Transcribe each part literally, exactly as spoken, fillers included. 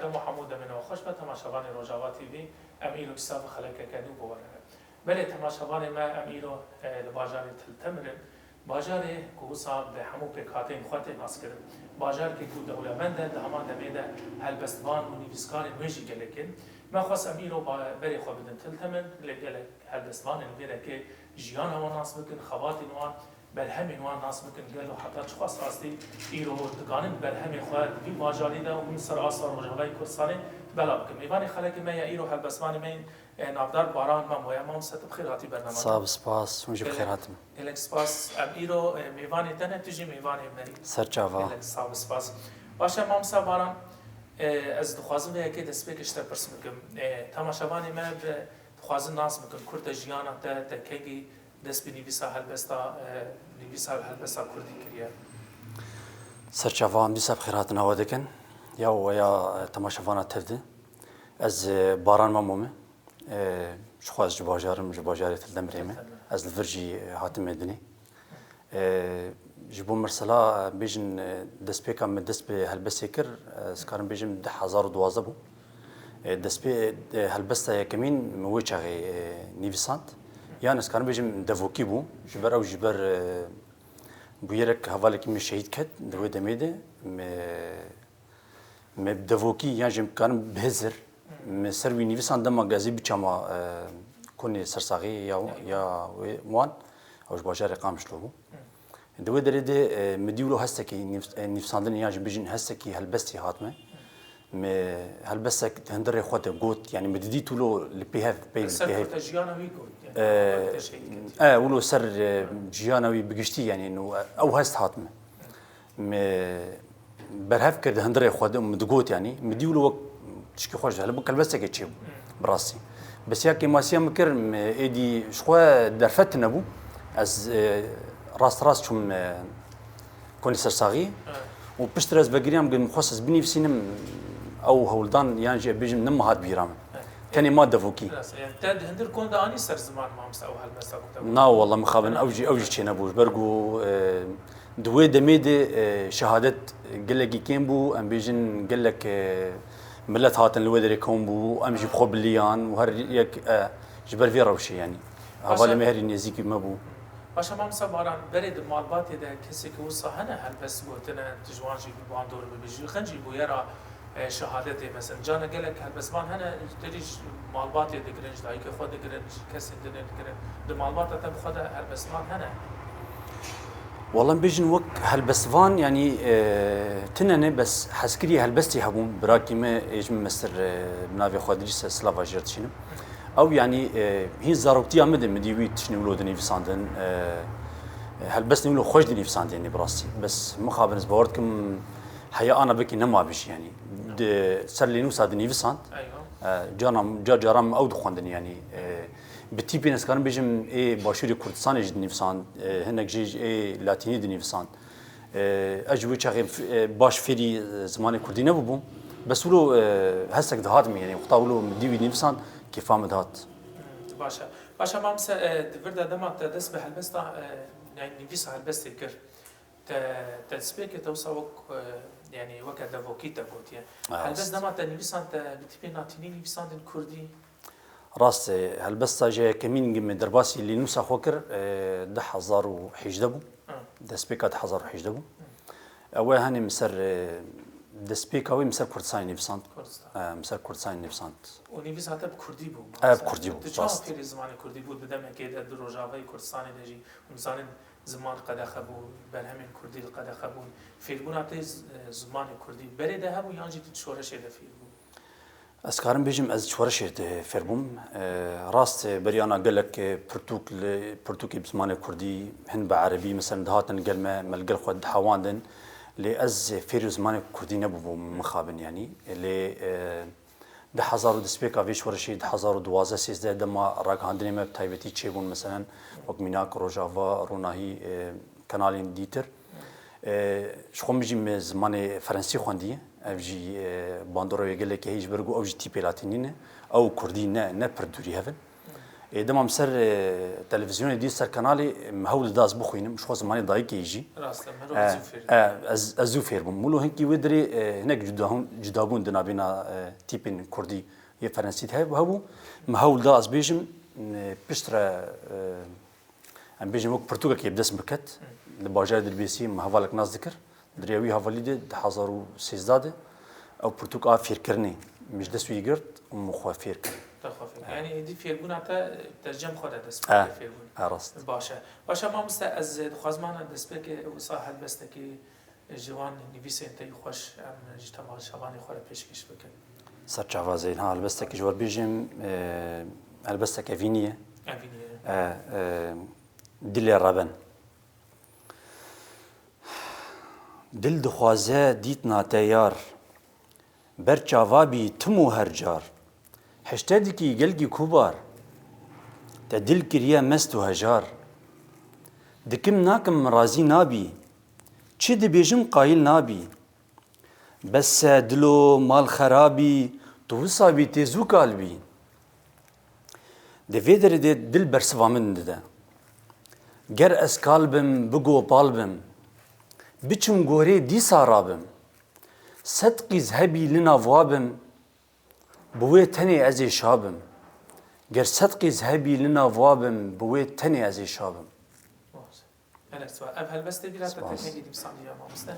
Dema hemû demên we xweş be, temaşevanê Rojava T V, em îro dîsa bi xelekeke nû bi we re ne. Belê temaşevanê me, em îro, e, li bajarê Til Temir in. Bajarê ku wisa bi hemû pêkhateyên xwe tê naskirin. Bajarekê ku dewlemend e, di heman demê de helbestvan û nivîskarên wê jî gelek in. Me xwest em îro ba-, berê xwe bidin Til Temir, lê gelek helbestvanên vê derê jiyana wan nas bikin, xebatên wan, berhemên wan nas bikin. Gelo heta çiqas rastî îro dikanin berhemê xwe di vî bajarî de û min ser asta Rojavayê Kurdistanê bela bikin. Mêvanê xelekê me ya îro helbestvanê me yên, e, navdar Baran Memo ye. Mamoste, tu bi xêr hatî bernama. Sağ ol, spas. Hûn jî bi xêr hatin. Gelek spas. Em îro, e, mêvanê te ne, tu jî mêvanê me yî. Ser çava. Gelek sağ ol, spas. Baş e, Mamoste Baran, e, ez dixwazim vê yekê destpêkê ji te pirs bikim. E, temaşevanê me bi-, dixwazin nas bikin, kurte jiyana te, te kengî dest bi nivîsa helbesta, e, nivîsa helbesta kurdî kiriye. Ser çava, em dîsa bi xêr hatina we dikin. Ya we ya, e, temaşevana tev de. Ez, e, Baran Memo me. E, ji xwe ez ji bajar im, ji bajarê Til Demirê me. Ez li vir jî, e, hatime dinê. E, ji bo mesela, e, bêjin, e, destpêka min dest bi helbestê kir, e, ez karim bêjim du hezar û duwazdeh bû. E, destpê, e, helbesta yekemîn min wê çaxê, e, nivîsand. Yan ez karim bêjim devokî bû. Ji ber ew, ji ber, e, bûyerek hevalekî min şehîd ket di wê demê de. Me, me bi devokî yan jî em karin bi hizir, me ser wî nivîsan dema gazî biçama, e, konê sersaxî ya, ya wê wan, ew ji bajarê Qamişlo bû. Di wê derê de, e, mi dî wilo hestekî nîv-, e, nivîsandinê yan jî bijîn hestekî helbestî hat me. Me helbestek di hundirê xwe de got, yanî mi didît wilo li pê hev, pey li pê hev. Ser kurte jiyana wî got, yanî, e, te şehîd ketiye. E, wilo ser, e, jiyana wî bi giştî, yanî, no, ew hest hat me. Me berhev kir di hundirê xwe de û min digot, yanî, min dî wilo wek tişkî xweş, hele bi kelbestekê çêbû, bi rastî. Bes ya kêmasiya min kir, me êdî ji xwe derfet nebû. Ez, e, rast rast çûm, e, konê sersaxî û piştre ez vegiriyam, min xwest ez binivîsînim, ew hewldan, yan jî bêjim, nema hat bîra min. Tenê ma devokî. Biraz, yani, te di hundir kon de anî ser ziman, mamoste, ew helbesta ku te got? Na, wela mixabin, ew jî, ew jî çênebû. Ji ber ku, e, di wê demê de, e, şehadet gelekî kêm bû, em bêjin gelek, e, milet hatin li wê derê kom bû, em jî bi xwe biliyan û her yek, e, ji ber vê rewşê, yanî. Hevalê me herî nêzîkî me bû. Paşa mamoste Baran, berê di malbatê de kesê ku wisa hene helbest gotine, tu ji wan jî bi bandor bibî, ji xencî bûyera, e, şehadetê, mesela, cana gelek helbestvan hene, ji derî ji malbatê digirin, ji dayikê xwe digirin, ji kesên din ê digirin. Di malbata te bi xwe de helbestvan hene? Wela em bêjin wek helbestvan, yanî, e, tune ne, bes hezkirî helbestî hebûn. Birakî me, ê ji min mestir, e, bi navê Xwedrîs e, silava jê re dişînim. Ew, yanî, e, hîn zaroktiya min de min dî wî tiştên wilo dinivîsandin, e, helbestên wilo xweş dinivîsandin, yanî, bi rastî. Bes mixabin ez bawer dikim, heya ana vekî nema bijî, yanî. Di ser lênûsa dinivîsand. Eywa. E, canan, ca caran min ew dixwendin, yanî, e, bi tîpên ez karim bêjim ê Başûrê Kurdistanê jî dinivîsand, e, hinek jî ê Latînî dinivîsand. E, ez ji wê çaxê f-, e, baş fêrî, e, zimanê kurdî nebûbûm. Bes wilo, e, hestek dihat min, yanî wexta wilo min dî wî nivîsand, kêfa min dihat. Hmm, baş e. Baş e, mamoste, e, di vir de dema te dest bi helbesta, e, yanî nivîsa helbestê kir, te, te destpêkê te wisa wek, e, yanî weke devokî te gotiye. Ha, helbest rast. Dema te nivîsand, te bi tîpê latînî nivîsandin kurdî? Rast e, helbesta jê yekemîn min derbasî lênûsa xwe kir, e, du hezar û hejdeh bû. Hı. Destpêka du hezar û hejdeh bû. Hı. Ew e, hanê min ser, e, destpêka wê min ser Kurdistanê nivîsand. Kurdistan. E, min ser Kurdistanê nivîsand. Û nivîsa te bi kurdî bû? E, bi kurdî bû, rast. Tu çawa fêrî zimanê kurdî bû di demekê de di Rojavayê Kurdistanê de jî? Hûn zanin ziman qedexe bû, berhemên kurdî li qedexe bûn. Fêrbûna te z-, e, zimanê kurdî berê de hebû yan jî tu di şoreşê de fêr bû? Ez karim bêjim, ez şoreşê de fêr bûm. E, rast e, beriyana gelek, e, pirtûk li, pirtûkê bi zimanê kurdî, hin bi erebî, mesela, dihatin gel me, me li gel xwe dihewandin. Lê ez, e, fêrî zimanê kurdî nebûbûm mixabin, yanî. E, lê, e, du hezar û destpêka vê şoreşê, du hezar û duwazdeh sêzdeh dema ragihandinê me bi taybetî çêbûn, meselen, wek mînak Rojava, Ronahî, e, kanalên dîtir. E, ji xwe min jî me zimanê Ferensî xwendiye. Ev jî, e, bandora wê gelekî heye ji ber ku ew jî tîpê latînî ne. Ew kurdî ne, ne pir dûrî hev in. Ê, dema min ser, e, televîzyonê dî, ser kanalê, min hewl da ez bixwînim, ji xwe zimanê dayikê jî. Rast e, mirov E, zû fêr e, ez, ez zû fêr bûm. Wilo hinkî wê dirê, e, hinek cudahûn-, cudabûn di navêna, e, tîpên kurdî yê ferensî de hev-, hebû. Min hewl da ez bêjim, e, piştre, e, em bêjin wek pirtûkekê bi dest min ket, li bajarê Dirbêsiyê min hevalek nas dikir. Di rêya wî hevalî de di hezar û sêzdeh de ew pirtûk a fêrkirinê min ji dest wî girt û min xwe fêr kir. Te xwe fêr kir. Yanî êdî fêrbûna te, te cem xwe de dest pê kir fêrbûn. E, rast. Baş e. Baş e mamoste, ez dixwazim ana destpêkê wisa helbestekî ji wan nivîsên te yî xweş em ji temaşevanê xwe re pêşkêş bikin. Ser çava Zeyn, ha, helbestekî ji we bêjim, e, helbestek evînî ye. Evînî ye. E, e, Dilê Reben. Dil dixwaze dîtna te yar, ber çava bî tim û her car. Hişte dikî gelkî kubar, te dil kiriye mest û hejar. Dikim nakim min razî nabî, çi dibêjim qayîl nabî. Bes e dilo mal xerabî, tu wisa bî tê zû kal bî. Di vê derê de dil bersiva min dide. Ger ez kal bim, bigopal bim, biçim gorê dîsa rabim. Sed qîz hebî li nav wa bim, bi wê tenê ez ê şa bim. Ger sed qîz hebî li nav wa bim, bi wê tenê ez ê şa bim. Gelek spas. Ev helbestê vîra te Spas. Te kengî nivîsandiye mamoste?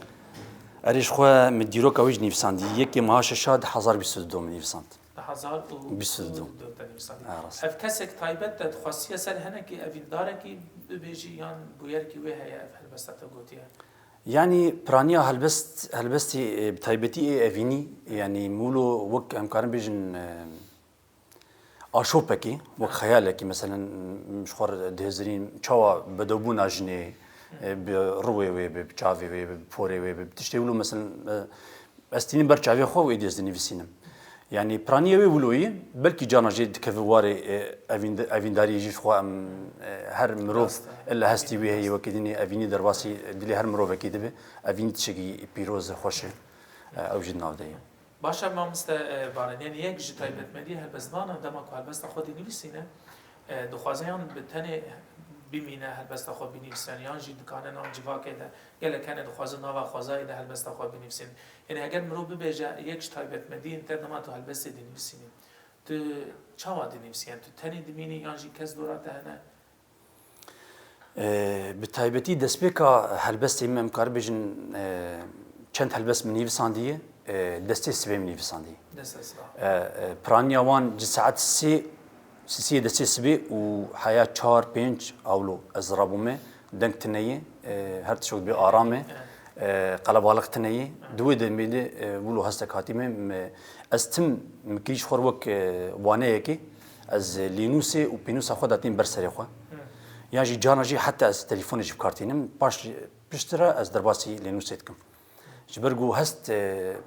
Erê, ji xwe min dîroka wê jî nivîsandî. Yekê meha şeşa di hezar bîst û du min nivîsand. Di hezar û bîst û du. Bîst û du te nivîsandî. Ha, rast. Ev kesek taybet te dixwestiye ser henekî evîndarekî bibêjî yan bûyerekî wê heye ev helbesta te gotiye? Yanî piraniya helbest, helbestî, e, bi taybetî ê evînî, yanî mûlo wek em karin bêjin, e, aşopekî, wek xeyalekî, meselen, ji xwe re dihizirîn, çawa bedewbûna jinê, e, bi rûyê wê be, bi çavê wê be, bi porê wê be, bi tiştê wilo, meselen, e, ez tînim ber çavê xwe û êdî ez dinivîsînim. Yanî, piraniyê wê wilo yî, belkî carna jê dikeve warê, e, evînd-, evîndariyê jî ji xwe em, e, her mirov Rast e. Illa hestî wî heye, wekî dinê evînî derbasî dilê her mirovekî dibe, evînî tiştekî pîroz e, xweş e, e, ew jî di nav de ye. Baş e mamoste, e, Baran, yanî yek ji taybetmendiyê helbestvanan dema ku helbesta xwe dinivîsîne, e, dixwaze yan bi tenê bimîne helbesta xwe binivîse, yan jî dikane nav civakê de, gelek hene dixwazin nava xwezayê de helbesta xwe binivîsîn. Yanî heger mirov bibêje yek ji taybetmendiyên te dema tu helbestê dinivîsînî, tu çawa dinivîsî? Yanî tu tenê dimînî yan jî kes dora te hene? Ee, bi taybetî destpêka helbestê min, em karibêjin, ee, çend helbest min nivîsandiye, ee, destê sibê min nivîsandiye. Destê siba. Ee, ee, piraniya wan ji saet sê, sisiyê destê sibê û heya çar pênc awlo ez rabûme, deng tune ye, ee, her tişt bê aram e, ee, qelebalix tune ye. Di wê demê de, ee, wilo hestek hatî me, me, ez tim min kirî ji xwe re wek, ee, waneyekê, ez lênûsê û pênûsa xwe datînim ber serê xwe. Hı. Yan jî carna jî heta ez telefonê jî bi kar tînim. Paş, piştre ez derbasî lênûsê dikim. Ji ber ku hest, e,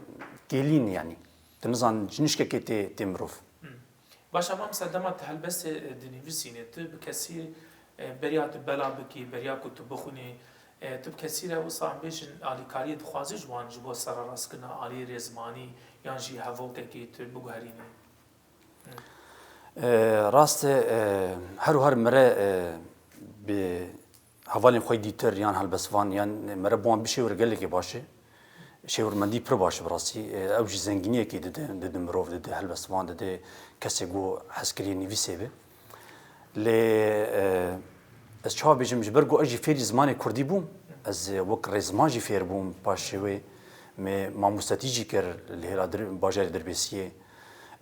kêlîn, yanî. Tu nizan ji nişkekê tê, tê mirov. Hı. Baş e, mamoste, dema tu helbestê, e, dinivîsînî, tu bi kesî, e, beriya tu bela bikî, beriya ku tu bixwînî, e, tu bi kesî re wisa em bêjin alîkariyê dixwazî ji wan ji bo sererastkirina aliyê rêzmanî yan jî hevokekî tu biguherînî? E, rast e, e, her û her mere, e, bi hevalên xwe dîtir yan helbestvan yan mere bi wan bişêwir gelekî baş e. Şêwirmendî pir baş e bi rastî. E, ew jî zengîniyekê dide, dide mirov, dide helbestvan, dide kesê ku hezkiriyê nivîsê be. Lê, e, ez çawa bêjim, ji ber ku ez jî fêrî zimanê kurdî bûm, ez, e, wek rêzman jî fêr bûm, paşê wê me mamostetî jî kir li hêla dir-, bajarê Dirbêsiyê.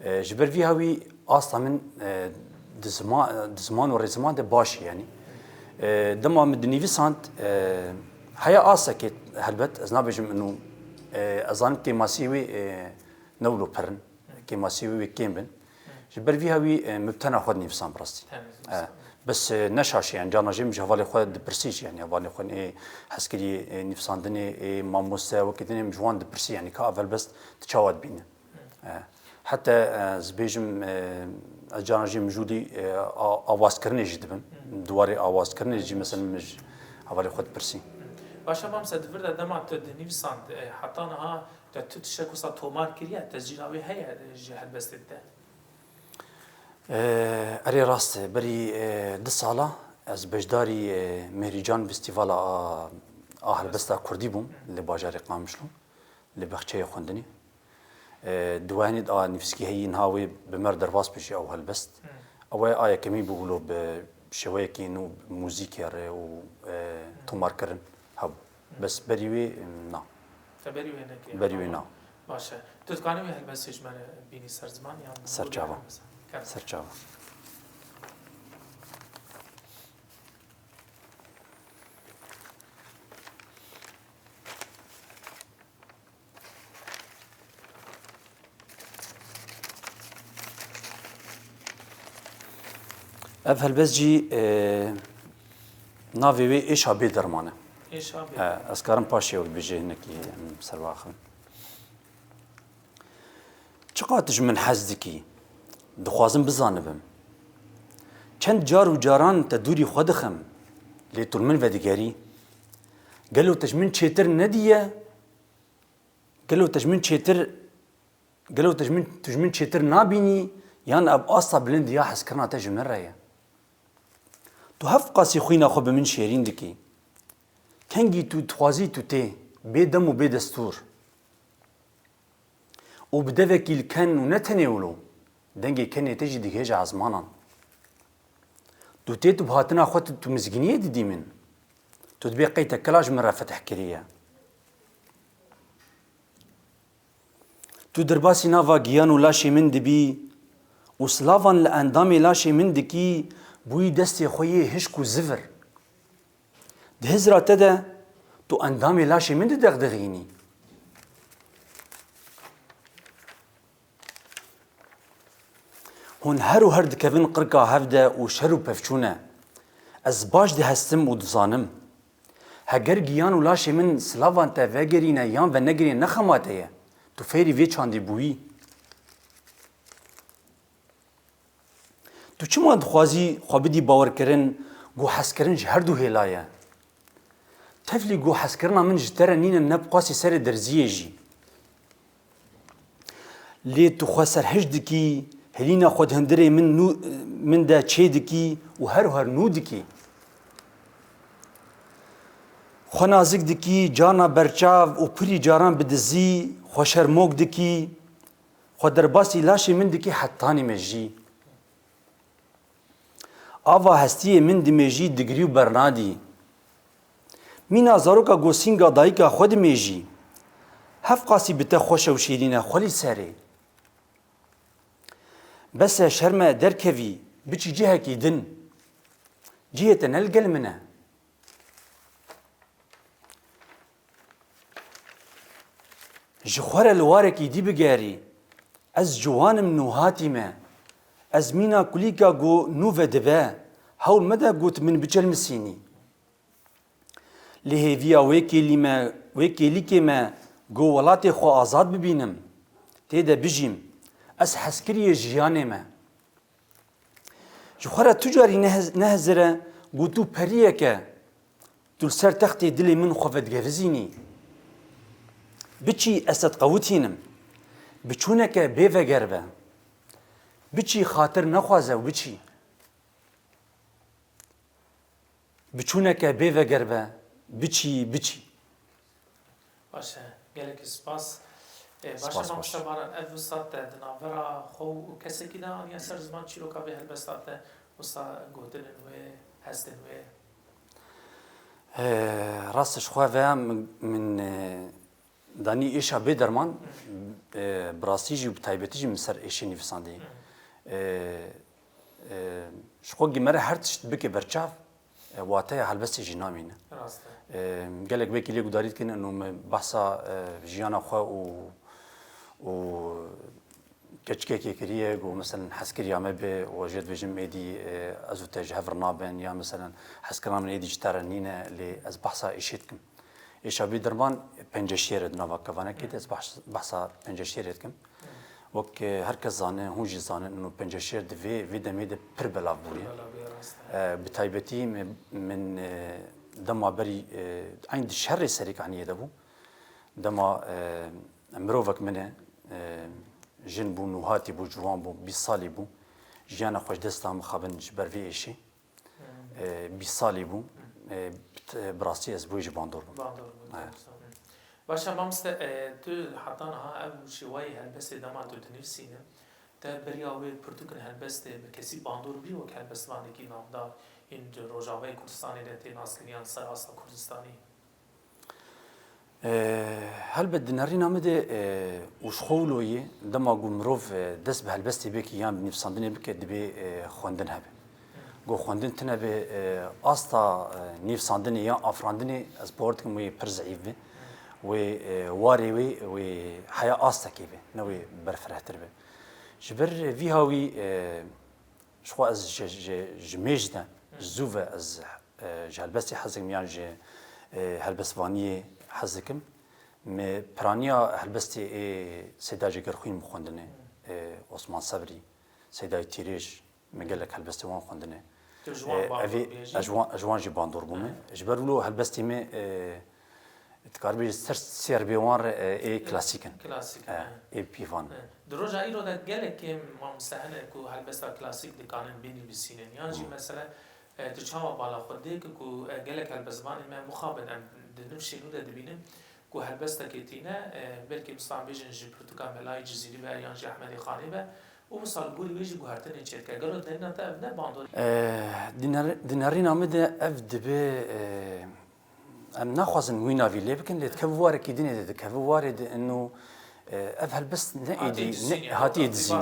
E, ji ber vî hawî asta min, e, di zima-, di ziman û rêziman de baş e, yanî. E, dema min dinivîsand, e, heya astekê helbet, ez nabêjim inu, e, ez zanim kêmasî wê, e, ne wilo pir in, kêmasî wê wê kêm bin. Ji ber vî hawî, e, min bi tena xwe dinivîsan bi rastî. Tena dinivîsan. E, bes, e, ne şaş e, yanî carna jî min ji hevalê xwe dipirsî jî, yanî hevalê xwe ê hezkiriyê, ê nivîsandinê, ê mamoste, wekî dinê min ji wan dipirsî, yanî ka ev helbest tu çawa dibîne? E, heta, e, ez bêjim, e, ez carna jî mijûlî, e, a-, awazkirinê jî dibim. Di warê awazkirinê jî, mesela, min ji hevalê xwe dipirsî. Baş e, mamoste, di vir de dema tu dinivîsand, e, heta niha te tu tiştek wisa tomar kiriye, tescîla wê heye, e, ji helbestê te? E, Erê rast e, berî, e, du sala ez beşdarî, e, Mehrîcan Festîvala a, a Helbesta Kurdî bûm li bajarê Qamişlo, li bexçeyê xwendinê. E, di wehenê de a nivîskî heyî niha wê bi me re derbas bê jî ew helbest. Ew e a yekemîn bû wilo bi şêweyekî nû bi muzîkê re û, e, tomarkirin hebû. Bes berî wê, na. Te berî wê nekiriye. Berî wê na. Baş e. Tu dikanî wê helbestê ji me re bînî ser ziman yan Ser çava. Ser çava. Ev helbest jî, e, navê wê êşa bê derman e. Êşa bê. E, ez karim paşê ew bêjê hinekî em ser biaxivin. Çiqas tu ji min hez dikî? Dixwazim bizanibim. Çend car û caran te dûrî xwe dixim, lê tu li min vedigerî. Gelo te ji min çêtir nediye? Gelo te ji min çêtir, gelo te ji min, tu ji min çêtir nabînî, yan ev asta bilind ya hezkirina te ji min re ye? Tu hevqasî xwîna xwe bi min şêrîn dikî. Kengî tu dixwazî tu tê, bê dem û bê destûr. Û bi devekî li ken û ne tenê wilo, dengê kenê te jî digihêje ezmanan. Tu tê tu bi hatina xwe tu, tu mizgîniyê didî min. Tu dibê qey te kila ji min re fetih kiriye. Tu derbasî nava giyan û laşê min dibî û silavan li endamê laşê min dikî, bûyî destê xwe yê hişk û zivir. Di hizra te de tu endamê laşê min didexdixînî. Hûn her û her dikevin qirka hev de û şer û pevçûn e. Ez baş dihestim û dizanim. Heger giyan û laşê min silavan te vegerîne yan venegirîne ne xema te ye. Tu fêrî vê çandî bûyî. Tu çima dixwazî xwe bidî bawerkirin ku hezkirin ji her du hêla ye? Tevlî ku hezkirina min ji te re nîne ne bi qasî serê derziyê jî. Lê tu xwe serhişk dikî, hilîna xwe di hundirê min nû, min de çê dikî û her her nû dikî. Xwe nazik dikî, carna berçav û pirî caran bi dizî, xwe şermok dikî. Xwe derbasî laşê min dikî hetanî mejî. Ava hestiyê min dimêjî digirî û bernadî. Mîna zaroka ku sînga dayika xwe dimêjî. Hevqasî bi te xweş e û şêrîn e xwelî serê. Bes e şerm e derkevî, biçî cihekî din. Cihê te ne li gel min e. Ji xwe re li warekî dî bigerî. Ez ciwan im nûhatî me. Ez mîna kulîka ku nû vedibe, hewl mede ku tu min biçelmisînî. Li hêviya wê kêlî me, wê kêlîkê me ku welatê xwe azad bibînim, tê de bijîm. Ez hezkiriyê jiyanê me. Ji xwe re tu carî nehez-, nehezire ku tu periyek e, tu li ser textê dilê min xwe vedigevizînî. Biçî ez te diqewitînim. Biçûneke bê veger be. Biçî xatir nexwaze û biçî. Biçûneke bê veger be. Biçî, biçî. Baş e, gelekî spas. E, baş e, Spas, baş. Mamoste Baran, ev wisa te di navbera xwe û kesekî de aniye ser ziman çîroka vê helbesta te, wisa gotinên wê, hestên wê? E, rast e, ji xwe ve min, min, e, danî êşa bê derman, e, bi rastî jî û bi taybetî jî min ser êşê nivîsandî. E, e, ji xwe gimere her tişt bike berçav, e, wateya helbestê jî namîne. Rast e. E, gelek wekî lê gudarî dikin, û me behsa, e, jiyana xwe û, û keçikekê kiriye, ku, meselen, hezkiriya me be, û ez jê dibêjim, êdî, e, ez û te ji hev re nabin, ya, meselen, hezkirina min êdî ji te re nîne, lê ez behsa êşê dikim. Êşa bê derman penceşêr e di nava kevanekê de, ez behs-, behsa penceşêrê dikim. Wek, e, her kes zane, hûn jî zanin, û penceşêr di vê, vê demê de pir belav bûye. Pir belav bûye, rast e. E, bi taybetî min, min, e, dema berî, e, eyn di şerê serê kaniyê de bû. Dema, e, mirovek min e, e, jin bû, nûhatî bû, ciwan bû, bîst salî bû. Jiyana xwe ji dest da mixabin ji ber vê êşê. E, bîst salî bû. E, bi t-, bi rastî ez bûyî ji bandor bûm. Bandor bû, Evet. Tamam. Başa mamoste, e, tu heta niha ev şêwayê helbestê dema tu dinivîsîne, te beriya wê pirtûkin helbestê bi kesî bandor bî wek helbestvanekî navdar ên di Rojavayê Kurdistanê de tê naskirin yan ser asta Kurdistanî? E, helbet di nerîna min de, e, û ji xwe wilo ye, dema ku mirov, e, dest bi helbestê bike yan bi nivîsandinê bike, divê, e, xwendin hebe. Ku xwendin tune be, e, asta, e, nivîsandinê yan afirandinê, ez bawer dikim wê pir zeîf be. Wê, e, warê wê, wê heya astekê be, ne wê berfirehtir be. Ji ber vî hawî, e, Ji xwe ez ji, ji, ji mêj de, ji zû ve ez, e, ji helbestê hez dikim yan ji, e, helbestvaniyê hez dikim. Me piraniya helbestê ê Seyda Cegerxwîn bi xwendinê, e, Osman Sebrî, Seydayê Tîrêj, me gelek helbestê wan xwendinê. Tu ji wan E, bandor evê, bêjî? ez ji wan, ez ji wan jî bandor bûme. Ji ber wilo helbestê me, e, Dikarî bêjî ser sêrbê wan re, e, ê klasîk in. Klasîk in, E, he. Ê pîvan. He. Di roja îro de gelek kêm mamoste hene ku helbesta klasîk dikanin binivîsînin. Yan jî Hı. mesele, e, tu çawa bala xwe dê ki ku, e, gelek helbestvanên me mixabin em di nifşên nû de dibînin ku helbestekê tîne, e, belkî misal bêjin ji pirtûka Melayê Cizîrî be yan jî Ehmedê Xanê be û wisa li gorî wê jî guhertinên çêdike. Gelo di nerîna te ev ne bandor e? E, di ner-, di nerîna min de ev dibe, e, Em naxwazin wî navî lê bikin, lê dikeve warekî dinê de dikeve warê de ino, e, ev helbest ne Hatiye êdî, dizîn ne, yani, hatiye ew dizîn.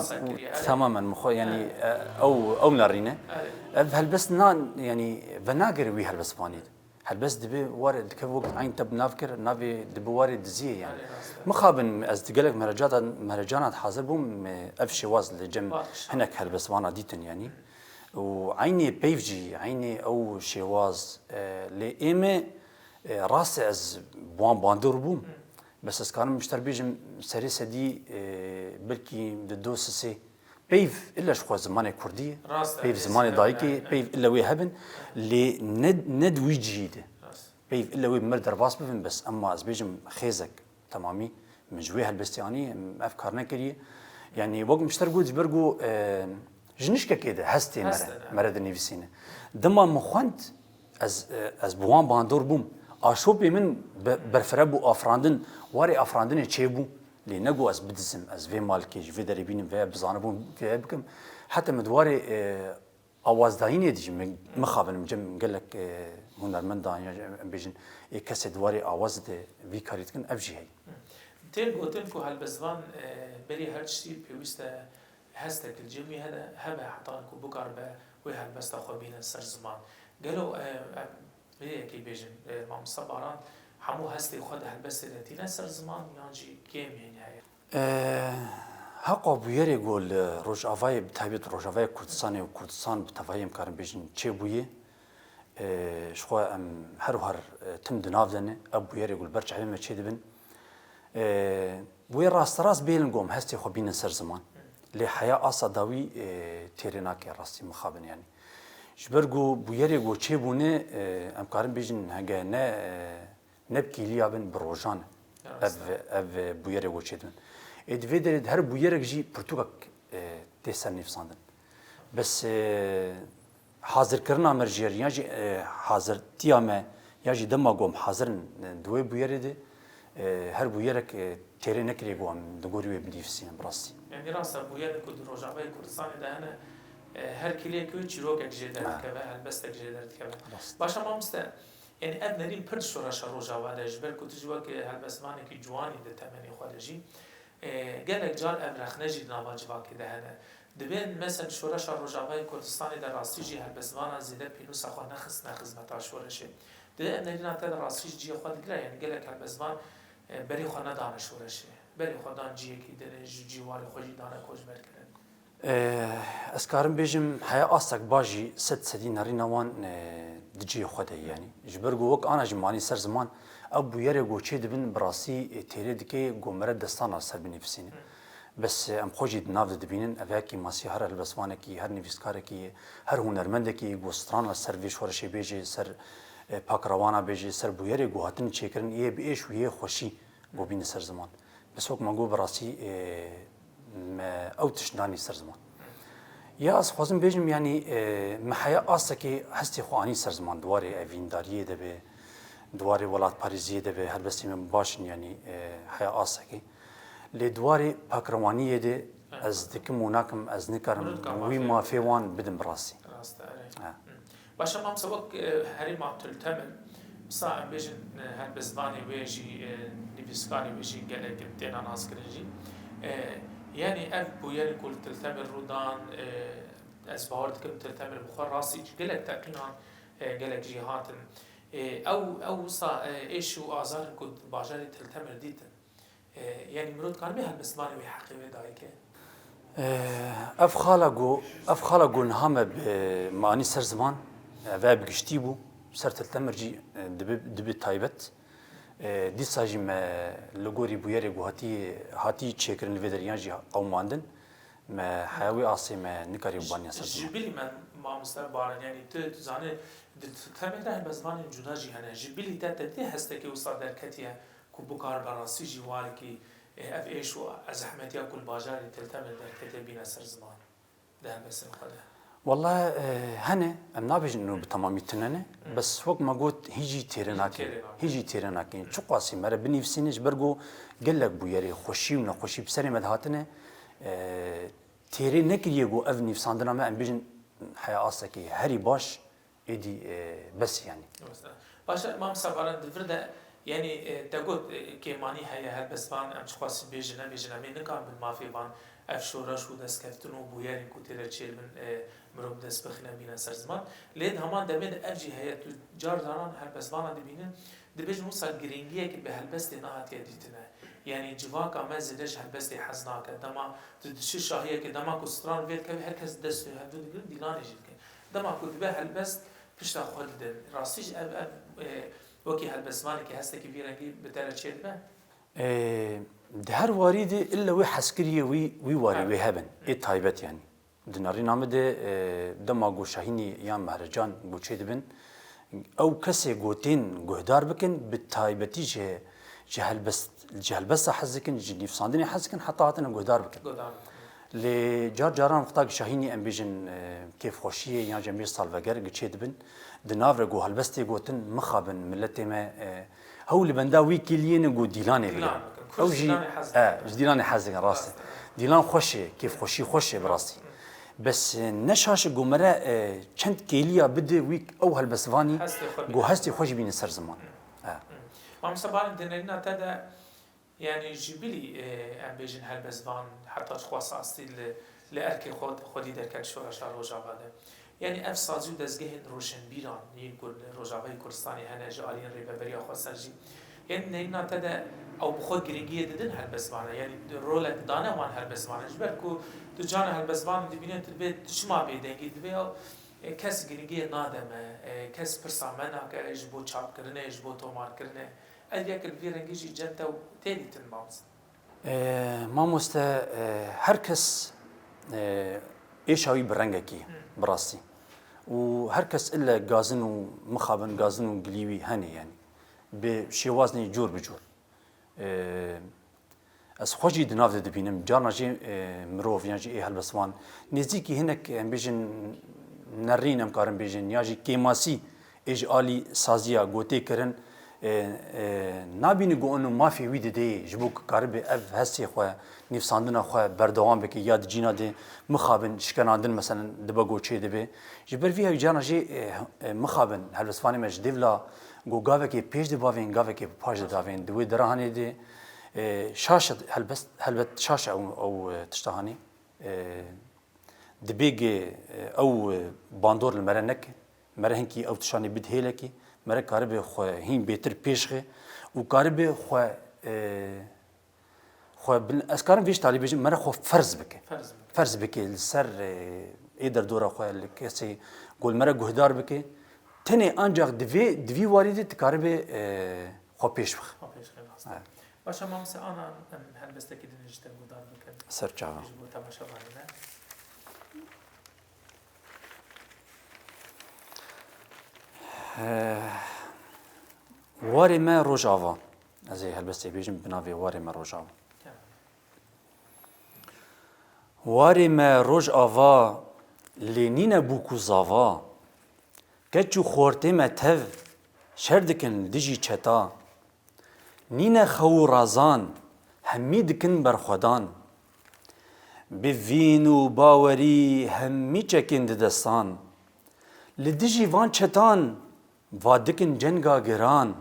Temamen min xwe, yani, e, ew, ew nerîne. Ev helbest na, yani, venagere wî helbestvanê de. Helbest dibe ware, dikeve wek eyn te bi nav kir, navê dibe warê diziyê, yani. Mixabin ez di gelek merecata, merecana de hazir bûm, me ev şêwaz li cem hinek helbestvana dîtin, yani. Û eynê peyv jî, eynê ew şêwaz, e, lê ê me, e, rast e ez bi wan bandor bûm. Bes ez karim ji te bêjim serê sedî, e, belkî di do sisê peyv ille ji xwe zimanê kurdî ye. Rast e, Peyv zimanê dayikê ye, peyv ille wê hebin. Lê ne, ne di wî cihî de. Peyv ille wê bi mir derbas bibin bes. Emma ez bêjim xêzek. Temamî min ji wê helbestê anî, em ev kar nekiriye. Yanî wek min ji te re got, ji ber ku, e, ji nişkekê de hestê mere, Hestê, mere dinivîsîne. Dema min xwend, ez, e, ez bi wan bandor bûm. Aşopê min be-, berfireh bû afirandin, warê afirandinê çêbû. Lê ne ku ez bidizim, ez vê malikê ji vê derê bînim, vê bizanibûm, vê bikim. Heta min di warê, e, Awazdayînê de jî min, mixabin min cem gelek, e, hunermendan ya em bêjin ê kesê di warê awazê de vî karî dikin, ev jî heye. Tên gotin ku helbestvan, e, berî her tiştî pêwîst e hestek li cem wî hene, hebe hetan ku bikaribe wê helbesta xwe bîne ser ziman. Gelo, e, em vê yekê bêjin, e, mamoste Baran hemû hestê xwe di helbestê de tîne ser ziman yan jî kêm hênî heye? E, heqa bûyerê ku li Rojavayê, bi taybet Rojavayê Kurdistanê û Kurdistan bi tevahî em karin bêjin çêbûyê, e, ji xwe em her û her, e, tim di nav de ne, ev bûyerê ku li ber çavê me çêdibin. E, wê rasterast bêlin ku em hestê xwe bînin ser ziman. Lê heya asa dawî, e, têrê nake rastî mixabin yanî. Ji ber ku bûyerê ku çêbûne, e, em karin bêjin hege ne, e, ne bi kîliya bin bi rojan e. Ev, ev bûyerê ku çêdibin. Ê di vê derê de her bûyerek jî pirtûkek, e, tê ser nivîsandin. Bes, e, hazirkirina me ji yer, yan jî, e, hazirtiya me, yan jî dema ku em hazir in, e, di wê bûyerê de, e, her bûyerek, e, têrê nekiriye ku em di gorî wê binivîsînin bi rastî. Yanî rast e, bûyerek ku di Rojavayê Kurdistanê de hene, e, her kîliyek wê çîrokek jê derdikeve, helbestek jê derdikeve. Rast. Baş e mamoste, Yanî ev nerîn pir di şoreşa Rojava de, ji ber ku tu jî wek helbestvanekî ciwanî di temenê xwe de jî, e, gelek car ev rexne jî di nava civakê de hene. Dibên, mesel, şoreşa Rojavayê Kurdistanê de rastî jî helbestvanan zêde pênûsa xwe nexistine xizmeta şoreşê. Di ev nerîna te de rastî jî cihê xwe digire, yanî gelek helbestvan, e, berê xwe nedane şoreşê. Berê xwe dan cihekî din, ji cî warê xwe jî dane koçberkirin. Ez karim bêjim, heya astek baş jî sed sedî nerîna wan, e, di cihê xwe de ye, yanî. Ji ber ku wek ana jî manî ser ziman, ev bûyerê ku çê dibin, bi rastî, e, têrê dike ku mere destan li ser binivîsîne. Bes, e, em xwe jî di nav de dibînin, ev her kêmasî, her helbestvanekî, her nivîskarekî, her hunermendekî ku stran li ser vê şoreşê bêje, ser, e, pakrewana bêje, ser bûyerê ku hatin çêkirin, yê bi êş û yê xweşî ku bîne ser ziman. Bes wek me got, bi rastî, e, me ew tişt danî ser ziman. Ya ez xwazim bêjim, yanî, e, me heya asekê hestê xwe anî ser ziman, di warê evîndariyê de be, di warê welatparêziyê de be, helbestê me baş in, yanî, e, heya asekê. Lê di warê pakrewaniyê de ez dikim û nakim, ez nikarim wî mafê wan bidim bi rastî. Rast e, erê. Baş e, mamsa, wek, e, herêma Til Temir, wisa em bêjin, e, helbestvanê wê jî, e, nivîskarê wê jî gelek têne naskirin jî. E, yanî ev bûyerên ku li Til Temir rû dan, e, ez bawer dikim Til Temir bi xwe rastî gelek teqînan, e, gelek jî hatin. E, ew, ew wisa, e, êş û azarên ku bajarê Til Temir dîtin, e, yanî mirov dikare bê helbestvanê wê heqê wê dayike? E, ev xala ku, ev xala ku niha me bi, me anî ser ziman, ev, ev giştî bû, ser Til Temir jî, e, dibi, dibi taybet. E, dîsa jî me li gorî bûyerê ku hatî, hatî çêkirin li vê derê yan jî qewimandin, me heya wê asê me nikarî bibaniya ser ziman. Ji bilî me, mamoste Baran, yanî tu, tu zanî, di Til Temir de helbestvanên cuda jî hene. Ji bilî te, te dî hestekê wisa derketiye ku bikare bi rastî jî warekî, e, ev êş û zehmetiya ku li bajarê Til Temir derketiye bîne ser ziman di helbestên xwe de? Wele, e, hene, em nabêjin ino bi temamî tune ne. Bes wek me got, hîn jî têrê nakin. Hîn jî têrê nakin. Çiqasî me re binivîsîne, ji ber ku gelek bûyerê xweşî û nexweşî bi serê me dihatine, e, têrê nekiriye ku ev nivîsandina me, em bêjin, heya asekê herî baş, êdî, e, bes, yanî. Baş e, mamoste Baran, di vir de, yanî, e, te got, e, kêmanî heye, helbestvan, em çiqasî bêjin nebêjin, em ê nikarin bin mafê van, ev şoreş û destkeftin û bûyerên ku tê de çêdibin, e, mirov bi dest bixîne bîne ser ziman. Lê di heman demê de ev jî heye, tu car caran helbestvanan dibînin, dibêjin wisa girîngiyekê bi helbestê nehatiye dîtine. Yanî civaka me zêde ji helbestê hez nake. Dema tu diçî şahiyekê, dema ku stran vê dikeve, her kes dest hevdu digirin, dîlanê jî dikin. Dema ku dibe helbest pişta xwe didin. Rastî jî ev, ev, e, wekî helbestvanekî hestekî vî rengî bi te re çêdibe? E, di her warî de ille wê hezkiriyê wî, wî warî wê hebin. Ê taybet yanî. Di nerîna min de, e, dema ku Şahînî yan Mehrecan ku çêdibin, ew kesê ku tên guhdar bikin, bi taybetî ji, ji helbest-, ji helbesta hez dikin, ji nivîsandinê hez dikin, heta hatine guhdar bikin. Guhdar bikin. Lê car caran wexta ku Şahînî em bêjin, e, kêfxweşiyê yan jî em bêjin salveger ku çêdibin, di nav re ku helbestê gotin, mixabin miletê me, e, hew li benda wî kêliyê ne ku dîlanê bigirin. Dîlan bikin. Ew jî, e, ji dîlanê hez dikin, rast e. Rast e. Dîlan xweş e, kêfxweşî xweş e bi rastî. Bes, e, ne şaş e ku me re, e, çend kêliya bide wî ew helbestvanî ku hestê xwe jî bîne ser ziman. E. Mamoste Baran, di nerîna te de, yanî ji bilî, e, em bêjin helbestvan heta çiqas astî li, li erkê xwe, xwedî derket şoreşa Rojava de. Yanî ev sazî û dezgehên roşenbîran yên ku li Rojavayê Kurdistanê hene ji aliyên Rêveberiya Xweser jî, yanî nerîna te de ew bi xwe girîngiyê didin helbestvanan, yanî rolek dane wan helbestvanan, ji ber ku tu cana helbestvan dibîne tu dibê tu çima bêdengî dibê ew, e, kes girîngiyê nade me, e, kes pirsa me nake ji bo çapkirinê, ji bo tomarkirinê. Ev yek li vî rengî jî cem te tê dîtin, mamoste? E, mamoste, e, her kes, e, êşa wî bi rengekî, bi rastî. Û her kes ille gazin û mixabin gazin û gilî wî hene, yanî bi şêwaznê cor bi cor. E, ez xwe jî di nav de dibînim. Carna jî, e, mirov yan jî ê helbestvan nêzîkî hinek, em bêjin, nerîn em karin bêjin, ya jî kêmasî ê ji alî saziya gotê kirin, e, e, nabînî ku ino mafê wî didê ji bo ku karibe ev hestê xwe, nivîsandina xwe berdewam bike ya di cîna de mixabin şikenandin, meselen, dibe ku çêdibe. Ji ber vî hevî carna jî, e, e, mixabin helbestvanê me ji dêvla ku gavekê pêş de bavên, gavekê bi paş de davên. Di wê derahanê de, e, şaş e, helbest, helbet şaş e ew, ew, e, tişta hanê. E, Dibê ge, e, ew, e, bandor li me re neke, me re hinkî ew tişanê bid hêlekî, me re karibe xwe hîn bêtir pêş xe û karibe xwe, e, xwe bin, ez karim vê ji talî bêjim, me re xwe ferz bike. Ferz bike. Ferz bike li ser, e, ê derdora xwe, li kesê ku li me re guhdar bike. Tenê ancax di vê, di vî warî de tu karibe, e, xwe pêş bixe. Xwe pêş xe, rast e. Evet. Baş e, mamoste, ana em helbestekî din ji te guhdar bikin. Ser çava. Ji bo temaşevanê me. Eh, Warê me Rojava. Ez ê helbestê bêjim bi navê Warê me Rojava. Tamam. Warê me Rojava, Lê nîne bûk û zava, keç û xortê me tev şer dikin li dijî çeta. Nîne xew û razan, hemî dikin berxwedan. Bi vîn û bawerî hemî çekên di destan. Li dijî van çetan va dikin cenga giran.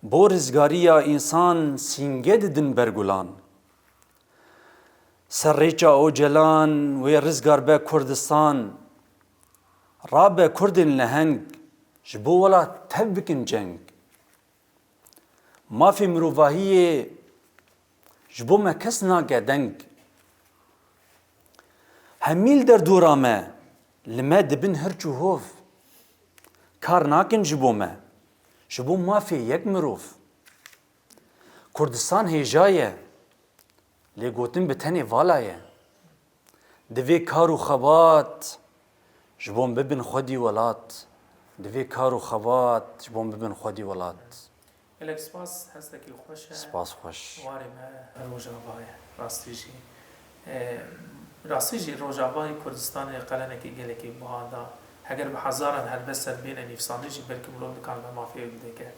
Bo rizgariya însan sînge didin ber gulan. Ser rêça Ocalan wê rizgar be Kurdistan. Rabe Kurdên leheng, ji bo welat tev bikin ceng. Mafê mirovahiyê ji bo me kes nake deng. Hemî li derdora me, li me dibin hirç û hov. Kar nakin ji bo me, ji bo mafê yek mirov. Kurdistan hêja ye, lê gotin bi tenê vala ye. Divê kar û xebat ji bo bibin xwedî welat. Divê kar û xebat ji bo bibin xwedî welat. Gelek spas, hestekî xweş e. Spas xweş. Warê me Rojava ye, rastî jî. E, rastî jî Rojavayê Kurdistanê qelenekî gelekî biha da. Heger bi hezaran helbest ser bêne nivîsandin jî, belkî mirov nikaribe mafê wî bideke.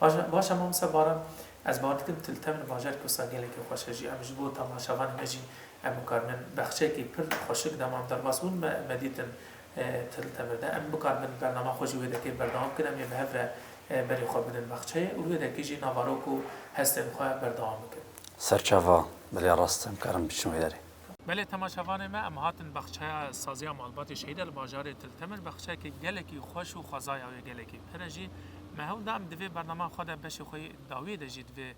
Baş e, baş e, mamoste Baran, ez bawer dikim Til Temir bajarkî wisa gelekî xweş e jî. Em ji bo temaşevanê me jî em bikarin bexçeyekî pir xweşik dema em derbas bûn me, me dîtin, e, Til Temir de. Em bikarin bernama xwe jî wê dekê berdewam bikin, em ê bi hev re, e, berê xwe bidin bexçeyê û wê dekê jî navarok û hestên xwe berdewam bikin. Serçava, belê rast e, em karin biçin wê derê. Belê temaşevanê me, em hatin baxçeya saziya malbatê Şehîd e li bajarê Til Temir, baxçeyekê gelekî xweş û xwezaya wê gelekî pir e jî. Me hewl da em di vê bernama xwe de beşê xwe yê dawiyê de jî di vê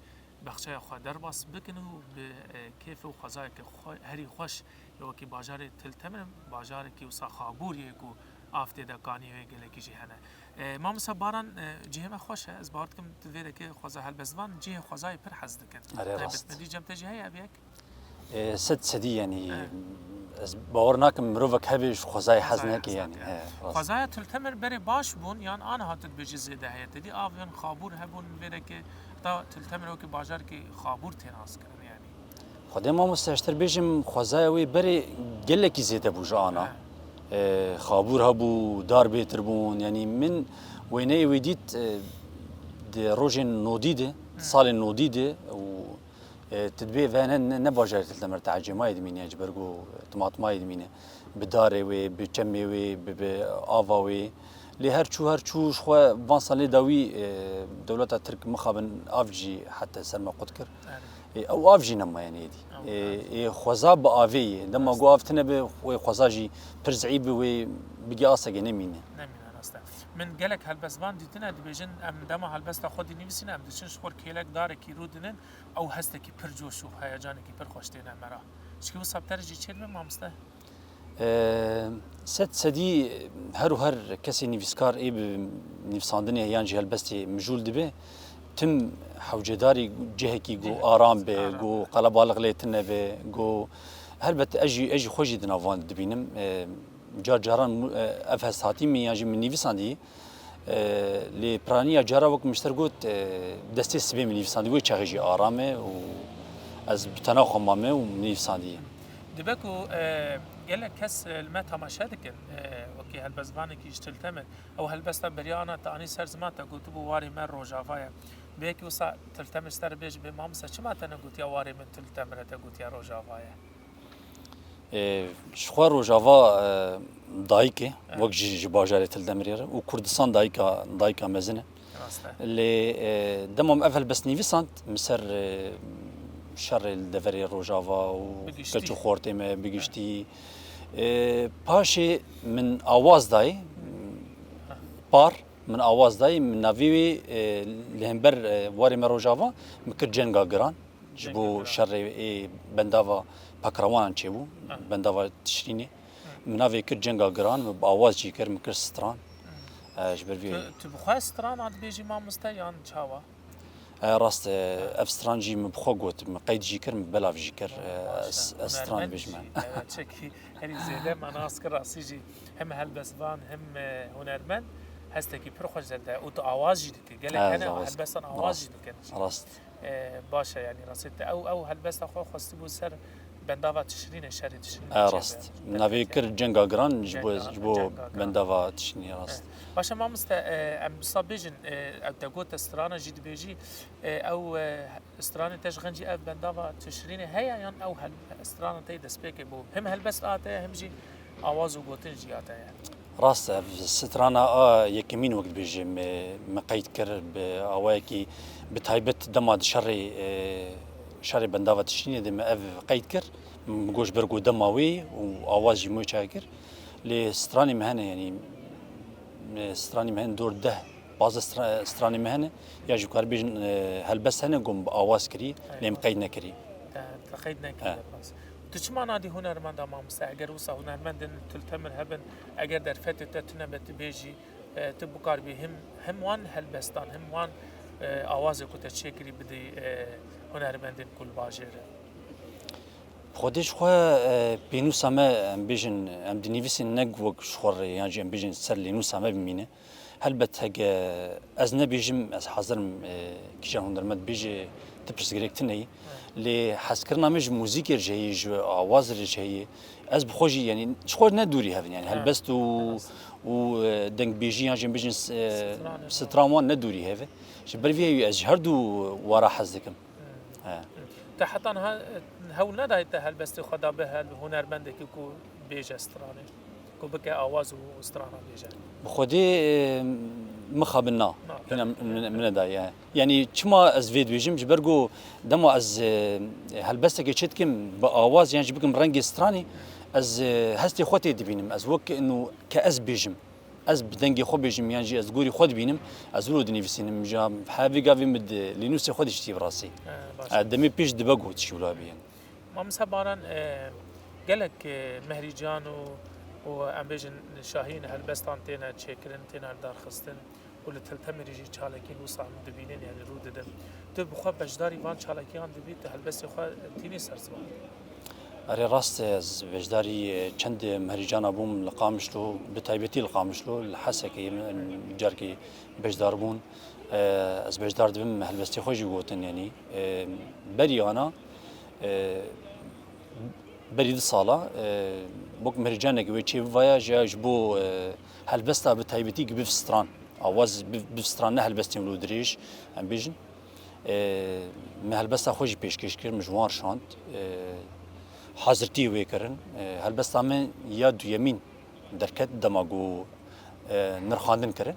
baxçeya xwe derbas bikin û bi, e, kêf û xwezayeke xwe, herî xweş ya wekî bajarê Til Temir, bajarekî wisa xabûriyê ku av tê de kanî wê gelekî jî hene. E, mamoste Baran, e, cihê me xweş e, ez bawer dikim tu vê dekê xweza helbestvan cihê xwezayê pir hez dikin. Erê, rast. Taybetmendî cem te jî heye ev yek? E, sed sedî, yanî, ez bawer nakim mirovek hebe ji xwezayê hez neke, yanî. He, rast. Xwezaya Til Temir berê baş bûn, yan aniha tu dibêjî zêde heye? Te dî av yan xabûr hebûn vê dekê, ta Til Temir wekî bajarekî xabûr tê naskirin, yanî. Xwedê mamoste, ez ji te bêjim, xwezaya wê berê gelekî zêde bû ji ana. He. E, xabûr hebû, dar bêtir bûn. Yanî min wêneyê wê dît, e, di rojên nodî de, salên nodî de û E, tu dibê ve ne, ne, ne bajarê Til Temir, te ecêmayê dimîne, ji ber ku timatmayê dimîne. Bi darê wê, bi çemê wê, bi, bi ava wê. Lê her çû, her çû ji xwe van salê dawî, e, dewleta Tirk mixabin av jî heta ser me qut kir. Erê. E, ew av jî nemaye êdî. Ew E, av. e, xweza bi avê ye. Dema ku av tune be, wê xweza jî pir zeîf be, wê bigê astekê nemîne. Nemîne, rast e. Min gelek helbestvan dîtine dibêjin, em dema helbesta xwe dinivîsîne, em diçin ji xwe kêlek darekî rûdinin, ew hestekî pir coş û heyecanekî pir xweş têne me re. Çikî wisa bi te re jî çêdibe, mamoste? Eee, sed sedî her û her kesê nivîskar ê bi nivîsandinê yan jî helbestê mijûl dibe. Tim hewcedarî cihekî ku aram be, ku qelebaliq lê tune be, ku helbet ez jî, ez jî xwe jî di nav wan dibînim. Eee, car caran mu-, ev hesthatî min yan jî min nivîsandî. E, lê piraniya cara wek min ji te got, e, destê sibê min nivîsandî, wê çaxê jî aram e û ez bi tena xwe mame û min nivîsandî. Dibe ku, e, gelek kes, e, li me temaşe dikin, e, wekî helbestvanekî ji Til Temir, ew helbesta beriya ana te anî ser ziman te gotibû warê me Rojava ye. Bi yekî wisa Til Temir ji te re bêje bê mamoste, çima te negotiya warê min Til Temir e, te gotiya Rojava ye? E, ji xwe Rojava, e, dayik e, wek ji, ji bajarê Til Demirê re û Kurdistan dayika, dayika mezin e. Rast e. Lê, e, dema min ev helbest nivîsand, min ser, e, şerê li deverê Rojava û keç û xortê me bi giştî. E, paşê min awaz dayê, par, min awaz dayê, min navê wê, e, li hember, e, warê me Rojava, min kir cenga giran. Ji bo şerê ê bendava Pakrewanan çêbû, bendava Tişrînê. Min navê kir cenga giran, min bi awaz jî kir, min kir stran. E, ji ber vê Tu, tu bi xwe strana dibêjî mamoste yan çawa? E, rast e, ev stran jî min bi xwe got, min qeyd jî kir, min belav jî kir. E, ez, ez stran dibêjim. Hunermend jî, e, çekî herî zêde me nas kir rastî jî hem helbestvan hem, e, hunermend hestekî pir xweş de, de û tu awaz jî dikî. Gelek hene helbestan awaz jî dikin. Rast. E, baş e, yanî rastî te ew, ew helbesta xwe xwestibû ser Bendava Tişrînê, şerê Tişrînê E, rast. Navê kir cenga giran ji bo, ji bo bendava Tişrînê, rast. Baş e mamoste, e, em wisa bêjin, e, ew te gote strana jî dibêjî, e, ew, e, stranê te ji xencî ev bendava Tişrînê heye yan ew hel-, strana te yê destpêkê bû? Him helbest a te ye, him jî awaz û gotin jî a te ye. Rast e, ev strana a yekemîn wek dibêjim, e, me qeyd kir bi awayekî bi taybet dema di şerê, e, şerê bendava Tişrînê de me ev qeyd kir. Min got ji ber ku dema wê û awaz jî me çawa kir. Lê stranê me hene, yanî, e, stranê me hene dor deh, pazdeh stra-, stranê me hene. Ya jî karibêjin, e, helbest hene ku min bi awaz kirî, lê min qeyd nekirî. Te, te qeyd nekiriye, rast. Tu çima nadî hunermenda mamoste? Eger wisa hunermendên li Til Temir hebin, eger derfetê te tune be, tu bêjî, e, tu bikaribî him, him wan helbestan, him wan, e, awazê ku te çêkirî bidî, e, hunermendên ku li bajêr in? Xwedê ji xwe, e, pênûsa me, em bêjin, em dinivîsin ne wek ji xwe re, yan jî em bêjin ser lênûsa me bimîne. Helbet heke ez nebêjim, ez hazir im, e, kîjan hunermend bêje, ti pirsgirêk tune yî. Lê hezkirina min ji muzîkê re jî heye, ji awaz re jî heye. Ez bi xwe jî, yanî, ji xwe ne dûrî hev in, yanî, helbest û, û, e, dengbêjî yan jî em bêjin, e, stran wan ne dûrî hev e. Ji ber vê yê ez ji her du wara hez dikim. He. Te heta niha hewl nedayî te helbestê xwe dabe hel hunermendekî ku bêje stranê, ku bike awaz û strana bêje? Bi xwedê, e, mixabin na. Na. Hîna min, min nedaye, he. Yanî çima ez vê dibêjim? Ji ber ku dema ez, e, helbestekê çê dikim bi awaz yan jî bikim rengê stranê, ez, e, hestê xwe tê dibînim. Ez wek ino ke ez bêjim. Ez bi dengê xwe bêjim yan jî ez gorî xwe dibînim, ez wilo dinivîsînim. Ji hevî gavê min di lênûsê xwe de jî tî bi rastî. He, baş. E, demê pêş dibe ku tişî wila bî. Mamoste Baran, e, gelek, e, mehrîcan û, û em bêjin şahîn helbestan têne çêkirin, têne lidarxistin û li Til Temirê jî çalakî wisa em dibînin, yanî rû didin. Tu bi xwe beşdarî van çalakiyan dibî, tu helbestê xwe tînî ser ziman? Erê, rast e, ez beşdarî, e, çend mehrîcana bûm li Qamişlo, bi taybetî li Qamişlo, li Hesekê min carkî beşdar bûn. E, ez beşdar dibim, helbestê xwe jî gotin, yanî, e, berî ana, e, berî du sala, e, wek mehrîcanek wê çê bivaya, ji, ji bo, e, helbesta bi taybetî ku biv stran, awaz biv, biv stran, ne helbestên wilo dirêj, em bêjin. E, me helbesta xwe jî pêşkêş kir, min ji wan şand. E, hazirtî wê kirin. E, helbesta min ya duyemîn derket dema ku, e, nirxandin kirin.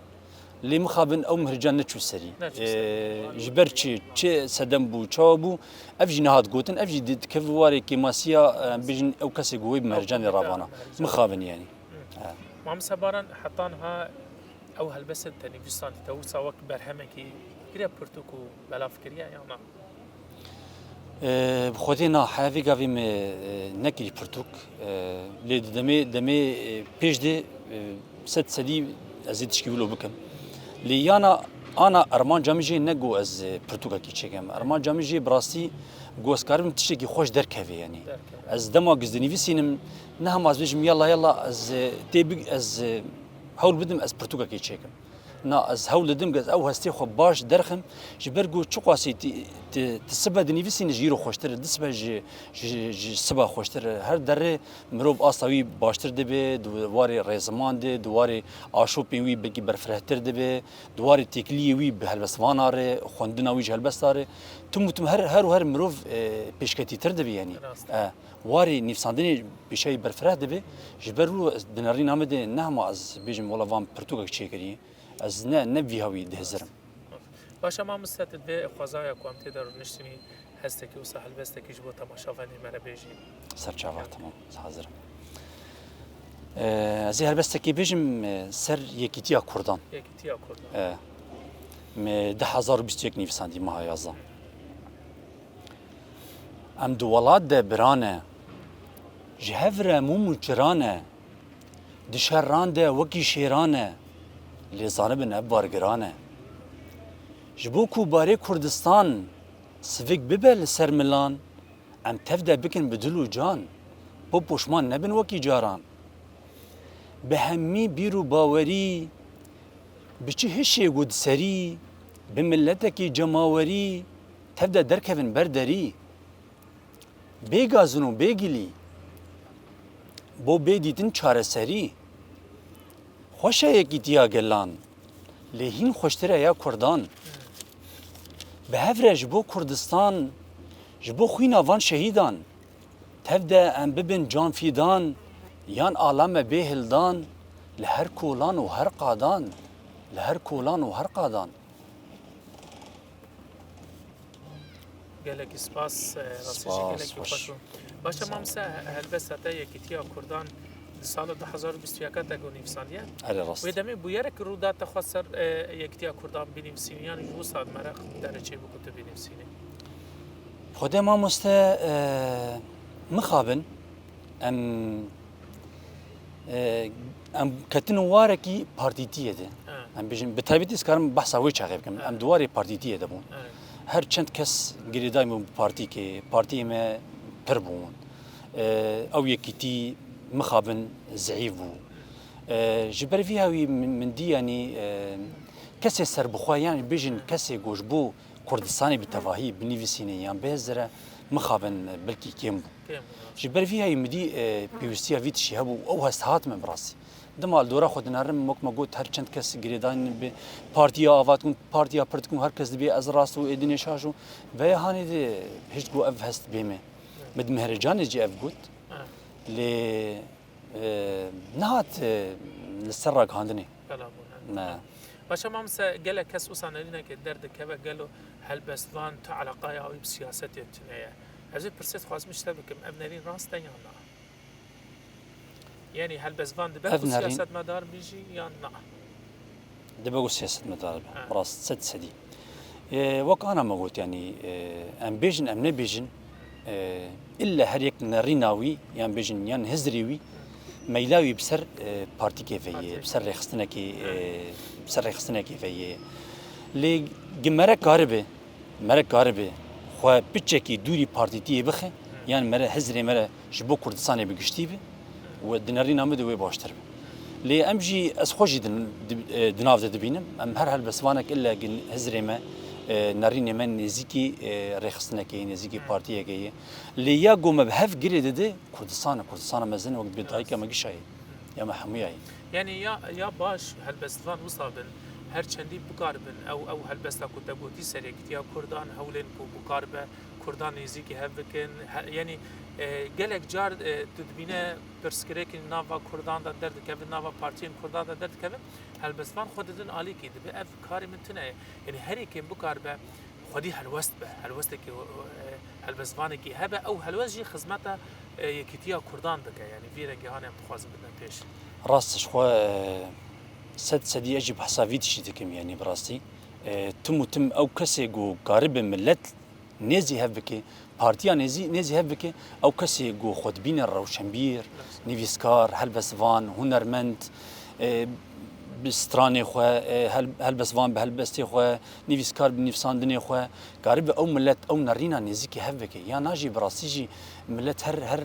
Lê mixabin ew mihrican neçû serî. Neçû serî. E, ji ber çi, çi sedem bû, çawa bû, ev jî nehat gotin, ev jî di-, dikeve warê kêmasiya, e, em bêjin ew kesê ku wê bi mihricanê ravana. Mixabin yanî. Mamoste Baran, heta niha ew helbestên te nivîsandî te wisa wek berhemekî kiriye pirtûk û belav kiriye yan na? E, bi xwedê na, heya vê gavê me, e, nekirî pirtûk. E, lê di demê, demê, e, pêş de, e, sed sedî ez ê tişkî wilo bikim. Lê yana ana armanca min jê ne ku ez, e, pirtûkekî çêkim. Armanca min jê bi rastî ku ez karim tiştekî xweş derkeve yanî. Derkeve. Ez dema ku ez dinivîsînim, ne hema ez bêjim yalla yalla ez, e, tê bik-, ez, e, hewl bidim ez pirtûkekê çêkim. Na, ez hewl didim ku ez ew hestê xwe baş derxim, ji ber ku çiqasî ti, ti, ti sibe dinivîsînî ji îro xweştir e, di sibe ji, ji, ji siba xweştir e. Her derê mirov asta wî baştir dibe, di warê rêziman de, di warê aşopên wî belkî berfirehtir dibe, di warê têkiliyê wî bi helbestvana re, xwendina wî ji helbesta re. Tim û tim her, her û her mirov, e, pêşketîtir dibe yanî. Rast. E, warê nivîsandinê pêşayî berfireh dibe. Ji ber wilo ez di nerîna min de ne hema ez bêjim wela van pirtûkek çêkirî. Ez ne, ne vî hawî dihizirim. Baş e mamoste, tu divê xwezaya ku em tê de rûniştînî hestekî wisa helbestekî ji bo temaşevanê me re bêjî. Ser çava, temam, ez hazir im. Ee, ez ê helbestekî bêjim, e, ser yekîtiya Kurdan. Yekîtiya Kurdan. E, me du hezar û bîst û yek nivîsandî meha yazda. Em di welat de birane, ji hev re mûm û çirane, di şeran de wekî şêrane, lê zanibin ev bar girane. Ji bo ku barê Kurdistan sivik bibe li ser milan, em tev de bikin bi dil û can, bo poşman nebin wekî caran. Bi hemî bîr û bawerî, bi çi hişê ku di serî, bi miletekî cemawerî, tev de derkevin ber derî. Bê gazin û bê gilî, bo bê dîtin çareserî. Xweş e yekîtiya gelan, lê hîn xweştir e ya Kurdan. Bi hev re ji bo Kurdistan, ji bo xwîna van şehîdan, tev de em bibin can fîdan, yan alame bê hildan, li her kolan û her qadan, li her kolan û her qadan. Gelekî spas, e, rastî jî Spas, gelekî xweş. xweş bû. Başa mamse, helbesta te yekîtiya Kurdan di sala du hezar û bîst û yek de ku nivîsandiye. Erê rast. Wê demê bûyerek rû da te xwest ser, e, yekîtiya Kurdan binivîsînî, yan jî wisa meraq derê çêbû ku tu binivîsînî? Xwedê mamoste, e, mixabin em, e, em ketin warekî partîtiyê de. Ha. Em bêjin, bi taybetî ez karim behsa wê çaxê bikim. Ha. Em di warê partîtiyê de bûn. Evet. Her çend kes girêdayî bûn bi partîkê, partiyê me pir bûn. E, ew yekîtî mixabin zeîf bû. E, ji ber vî hawî min, min dî, yanî, e, kesê serbixwe, yanî bêjin kesê ku ji bo Kurdistanê bi tevahî binivîsîne yan bihêzire, mixabin belkî kêm bû. Kêm bû. Ji ber vî hawî min dî, e, pêwîstiya vî tiştî hebû, ew hest hat min bi rastî. Dima li dora xwe dinerim, wek me got, her çend kes girêdayî bi partiya ava dikin, partiya pir dikin, her kes dibê ez rast û ê dinê şaş û veya hanê de hişt ku ev hest bê me. Min di mehrecanê jî ev got. Ha. Lê, e, nehat, e, li ser ragihandinê. Bela bû, he. Ne. Başa mamse, gelek kes wisa nerîneke derdikeve, gelo helbestvan tu eleqaya wî bi siyasetê tune ye. Ez ê pirsê dixwazim ji te bikim, ev nerîn rast e yan na? Yanî helbestvan dibe Ev ku nerîn- siyasetmedar bî jî yan na? Dibe ku siyasetmedar be. Ha. Rast, sed sedî. E, wek ana me got, yanî, e, em bêjin, em nebêjin, e, ille her yek nerîna wî, yan bêjin, yan hizrê wî, meyla wî bi ser, e, partîkê ve ye, Partîkê. Bi ser rêxistinekê, e, bi ser rêxistinekê ve ye. Lê gi mere karibe, mere karibe xwe piçekî dûrî partîtiyê bixe, yan mere hizrê mere ji bo Kurdistanê bi giştî be, we di nerîna min de wê baştir be. Lê em jî, ez xwe jî di, di, e, di nav de dibînim. Em her helbestvanek ille gin hizrê me, e, nerînê me nêzîkî, e, rêxistinekê ye, nêzîkî partiyekê ye. Lê ya ku me bi hev girê dide, Kurdistan e, Kurdistana mezin wek dibê dayika me gişa ye. Ya me hemûya ye. Yanî ya, ya baş helbestvan wisa bin, her çendî bikaribin ew, ew helbesta ku te gotî ser yekîtiya Kurdan, hewlên ku bikaribe Kurdan nêzîkî hev bikin. He, yanî, e, gelek car, e, tu dibîne pirsgirêkî nava Kurdan de derdikevin, nava partiyên Kurdan de derdikevin, helbestvan xwe didin alîkî, dibe ev karê min tune ye. Yanî herî kêm bikaribe xwedî helwest be, helwestekî, e, helbestvanekî hebe, ew helwest jî xizmeta, e, yekîtiya Kurdan dike. Yanî vî rengî hane em dixwazin bidin pêş. Rast, ji xwe, e, sed sedî ez jî behsa vî tiştî dikim, yanî bi rastî. E, tim û tim ew kesê ku karibe milet nêzî hev bike, partiya nêzî, nêzî hev bike, ew kesê ku xwe dibîne rewşenbîr, nivîskar, helbestvan, hunermend, e, bi stranê xwe, e, hel-, helbestvan bi helbestê xwe, nivîskar bi nivîsandinê xwe, karibe ew milet, ew nerîna nêzîkî hev bike. Ya na jî bi rastî jî milet her, her,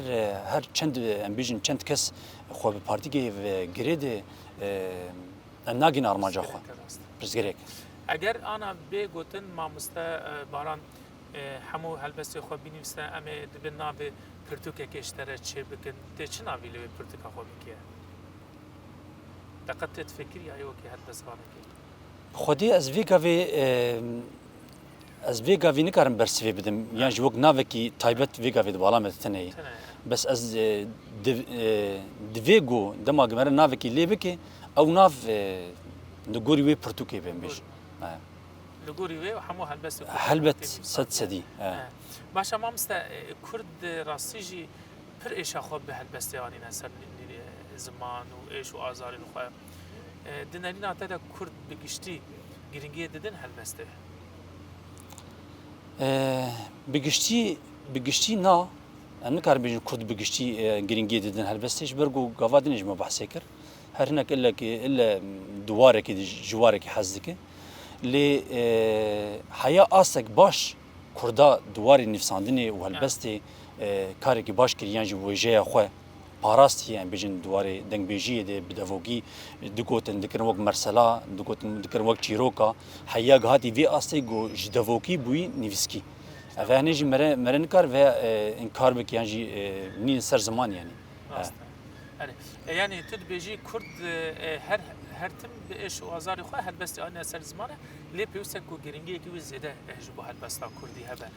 her çend, em bêjin çend kes xwe bi partîkê ve girê de, e, em nagîn armanca xwe. Pirsgirêk. Eger ana bê gotin mamoste, e, Baran, e, hemû helbestê xwe binivîse, em ê dibin navê pirtûkekê ji te re çê bikin. Tê çi navî li wê pirtûka xwe bikiye? Te qet tê difikiriyayê wekî helbestvanekê? Xwedê ez vê gavê, e, ez vê gavî nikarim bersivê bidim. Yan jî wek navekî taybet vê gavê di bala me de tune ye. Tune ye. Bes ez, e, di, e, divê ku dema ku mere navekî lê bike, ew nav, e, li gorî wê pirtûkê be, em bêjin. He. Li gorî wê hemû helbestê Kurd Helbet, tê nivîsandin. Sed sedî, he. He. Baş e mamoste, e, Kurd, e, rastî jî pir êşa xwe bi helbestê anîne ser nî-, nî-, ziman û êş û azarên xwe. E, di nerîna te de Kurd bi giştî giringiyê didin helbestê? E, bi giştî, bi giştî na. Em nikarin bêjin Kurd bi giştî, e, giringiyê didin helbestê, ji ber ku gava din jî me behsê kir. Her hinek ille ki, ille di warekî de, ji warekî hez dike. Lê, e, heya astek baş Kurda di warê nivîsandinê û helbestê, e, karekî baş kiriyan ji wêjeya xwe parastî, em bêjin di warê dengbêjiyê de bi devokî digotin, dikirin wek mersela, digotin, dikirin wek çîroka. Heya gihatî vê astê ku ji devokî bûyî nivîskî. Ev hene jî mere, mere nikar ve, e, inkar bike yan jî, e, nîn ser ziman yani. Rast e. Erê. E, yani tu dibêjî Kurd, e, her, her tim bi êş û azarê xwe helbestê anîne ser ziman e, lê pêwîst e ku giringiyekî wî zêde, e, ji bo helbesta Kurdî hebe.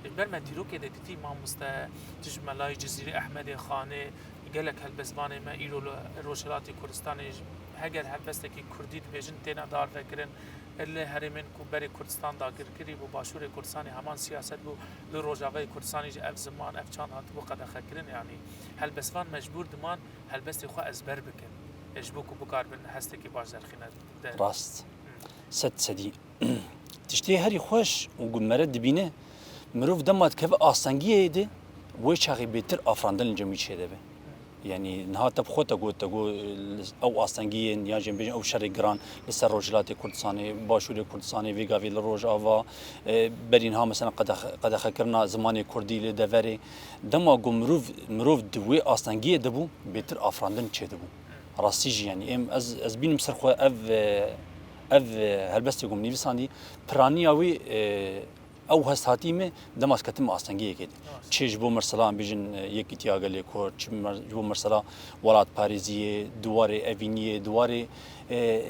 Ji ber me dîrokê de dîtî mamoste, tu ji Melayê Cizîrê Ehmedê Xanê, gelek helbestvanê me îro li Rojhilatê Kurdistanê ji, heger helbestekî Kurdî dibêjin têne darvekirin. Li herêmên ku berê Kurdistan dagirkirî bû, başûrê Kurdistanê heman siyaset bû, li Rojavayê Kurdistanê jî ev ziman, ev çand hatibû qedexekirin. Yanî helbestvan mecbûr diman helbestê xwe ezber bikin. E, ji bo ku bikaribin hestekî baş derxîne de. Rast. Sed sedî. Tiştê herî xweş û ku mere dibîne, mirov dema dikeve astengiyê de, wê çaxê bêtir afirandin li cem wî çêdibe. Yanî niha te bi xwe te got, te got, ew astengiyên, yan jî em bêjin ew şerê giran li ser Rojhilatê Kurdistanê, Başûrê Kurdistanê, vê gavê li Rojava, e, berî niha mesela qedex-, qedexekirina zimanê Kurdî li deverê. Dema ku mirov, mirov di wê astengiyê de bû, bêtir afirandin çêdibû. Rastî jî, yanî em, ez, ez bînim ser xwe ev, e, ev, e, helbestê ku min nivîsandî, piraniya wî, e, ew hest hatî me, dema ez ketime astengiyekê de. Çi ji bo mesela em bêjin, e, Yekîtiya Gelê Kurd, çi mer-, ji bo mesela welatparêziyê, di warê evîniyê, di warê, e,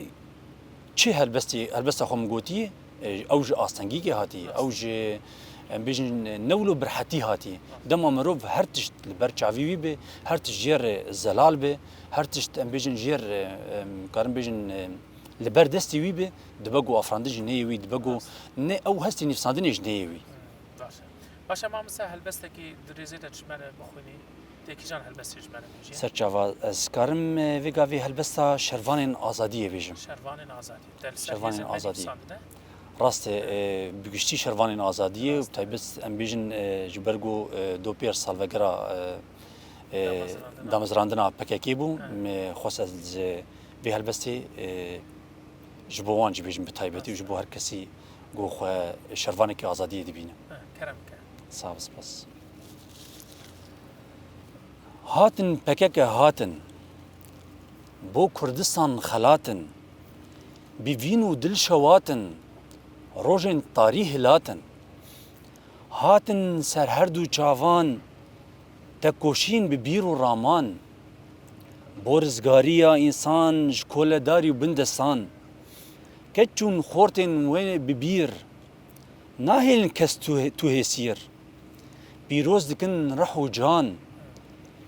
çi helbestê, helbesta xwe min gotiye, e, ew ji astengiyekê hatiye, ew ji, em bêjin, e, ne wilo bi rehetî hatiye. Dema mirov her tişt li ber çavî wî be, her tişt jê re zelal be, her tişt em bêjin jê re, em, karin bêjin, e, li ber destê wî be, dibe ku afirandin ji neyê wî, dibe ku ne ew hestê nivîsandinê ji neyê wî. Hmm, baş e. Baş e, mamoste, helbestekî di rêzê de ji me re bixwînî, tê kîjan helbestê ji me re bêjî? Serçava, ez karim, e, vê gavê helbesta Şervanên Azadiyê bêjim. Şervanên Azadiyê. Te li ser Şervanên hêzên me Azadiyê. Nivîsandine? Rast e, e, bi giştî Şervanên Azadiyê û bi taybet em bêjin, e, ji ber ku, e, dopêr salvegera, e, e, damezrandina P K K bû, me xwest ez vê helbestê, e, ji bo wan jî bêjim bi taybetî û ji bo her kesî ku xwe şervanekî azadiyê dibîne. Eh, kerem ke. Sax be, spas. Hatin P K K hatin, bo Kurdistan xelatin, bi vîn û dil şewatin, rojên tarî hilatin. Hatin ser her du çavan, tekoşîn bi bîr û raman. Bo rizgariya însan ji koledarî û bindestan. Keç çûn xortên wê bi bîr, nahêlin kes tu, tu hêsîr. Pîroz dikin rih û can,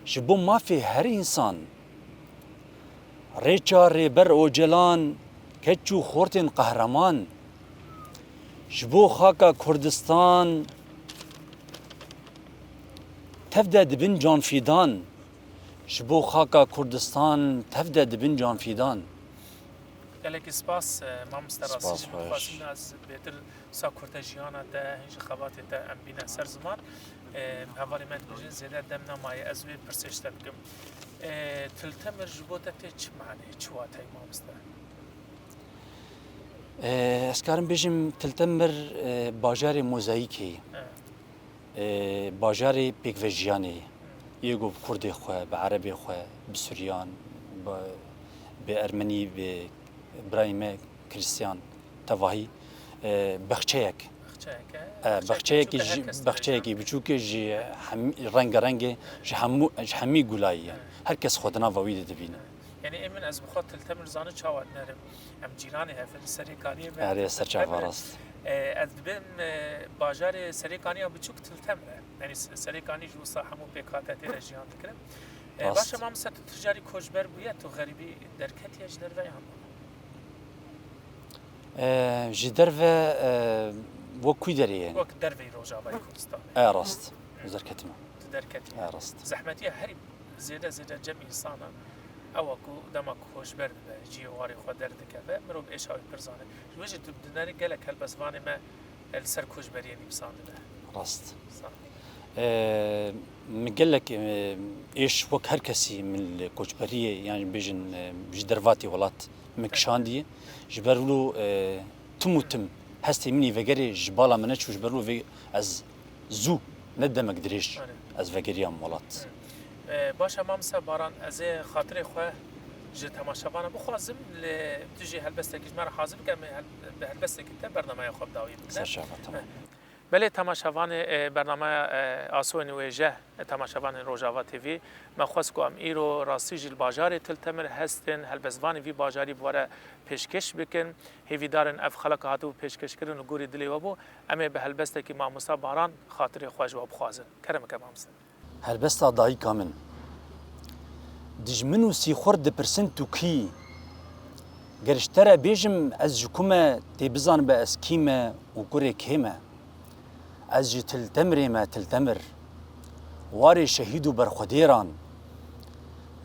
ji bo mafê her însan. Rêça Rêber Ocalan, keç û xortên qehreman, ji bo xaka Kurdistan tev de dibin canfîdan. Ji bo xaka Kurdistan tev de dibin canfîdan. Gelekî spas, e, mamoste, rastî jî min dixwazî ez bêtir sa kurte jiyana te, hîn jî xebatê te em bîne ser ziman. E, hevalê me dibêjin, zêde dem nemaye, ez wê pirsê ji te bikim. E, Til Temir ji bo te tê çi maneyê, çi wateyê, mamoste? E, ez karim bêjim, Til Temir, e, bajarê mozayîkê ye. E, bajarê pêkvejiyanê ye. Yê ku bi Kurdê xwe, bi Erebê xwe, bi Suryan, bi, bi Ermenî, bi birayê me Krîstiyan, tevahî, e, bexçeyek. Bexçeyek e? E, bexçeyekî ji, bexçeyekî biçûk e, ji hemî, rengereng e, ji hemû, ji hemî gulayî ye. Her kes xwe di nava wî de dibîne. Yanî ê min ez bi xwe Til Temir zanim çawa dinerim. Em cîranê hev in, Serêkaniyê me. Erê, serçava rast. E, ez dibêm, e, bajarê Serêkaniya biçûk Til Temir e. Yanî Se-, Serêkanî jî wisa hemû pêk hate tê de jiyan dikirin. E, rast. Baş e, mamoste, tu, tu carî koçber bûye, tu xerîbî derketiye ji derve yan? E, ji derve, e, wek kû derê yani? Wek derveyî Rojavayê Kurdistanê. E, rast. Ez derketime. Tu derketî. E, rast. Zehmetiya herî zêde zêde cem însanan ew e ku dema ku koçber dibe, cihê warê xwe derdikeve, mirov êşa wî pir zane. Ji wê jî tu dinerî gelek helbestvanê me li ser koçberiyê nivîsandine. Rast. Sağ ol. E, min gelek, e, êş wek her kesî min li koçberiyê, yani bêjin, e, ji dervatê welat min kişandiye. Ji ber wilo, e, tim û tim hestê min î vegerê ji bala min neçû, ji ber wilo vê ez zû, ne demek dirêj, erê, ez vegeriyam welat. E, baş e, mamoste Baran, ez ê xatirê xwe ji temaşevana bixwazim, lê tu jî helbestekî ji me re hazir bike, em ê hel-, bi helbestekî te bernameya xwe bi dawî bikin. Serçava, tamam. E, Belê temaşevanê, e, bernameya, e, Asoyên Wêje, e, temaşevanên Rojava T V, me xwest ku em îro rastî jî li bajarê Til Temir hestin, helbestvanê vî bajarî bi we re pêşkêş bikin. Hêvîdarin ev xeleka hatibû pêşkêşkirin li gorî dilê we bû. Em ê bi helbestekî mamosta Baran xatirê xwe ji we bixwazin. Kerem bike mamoste. Helbesta dayika min. Dijmin û sîxur dipirsin tu kî yî? Ger ji te re bêjim ez ji ku me, tê bizanibe ez kî me û kurê kê me. Ez ji Til Temirê me, Til Temir. Warê şehîd û berxwedêran.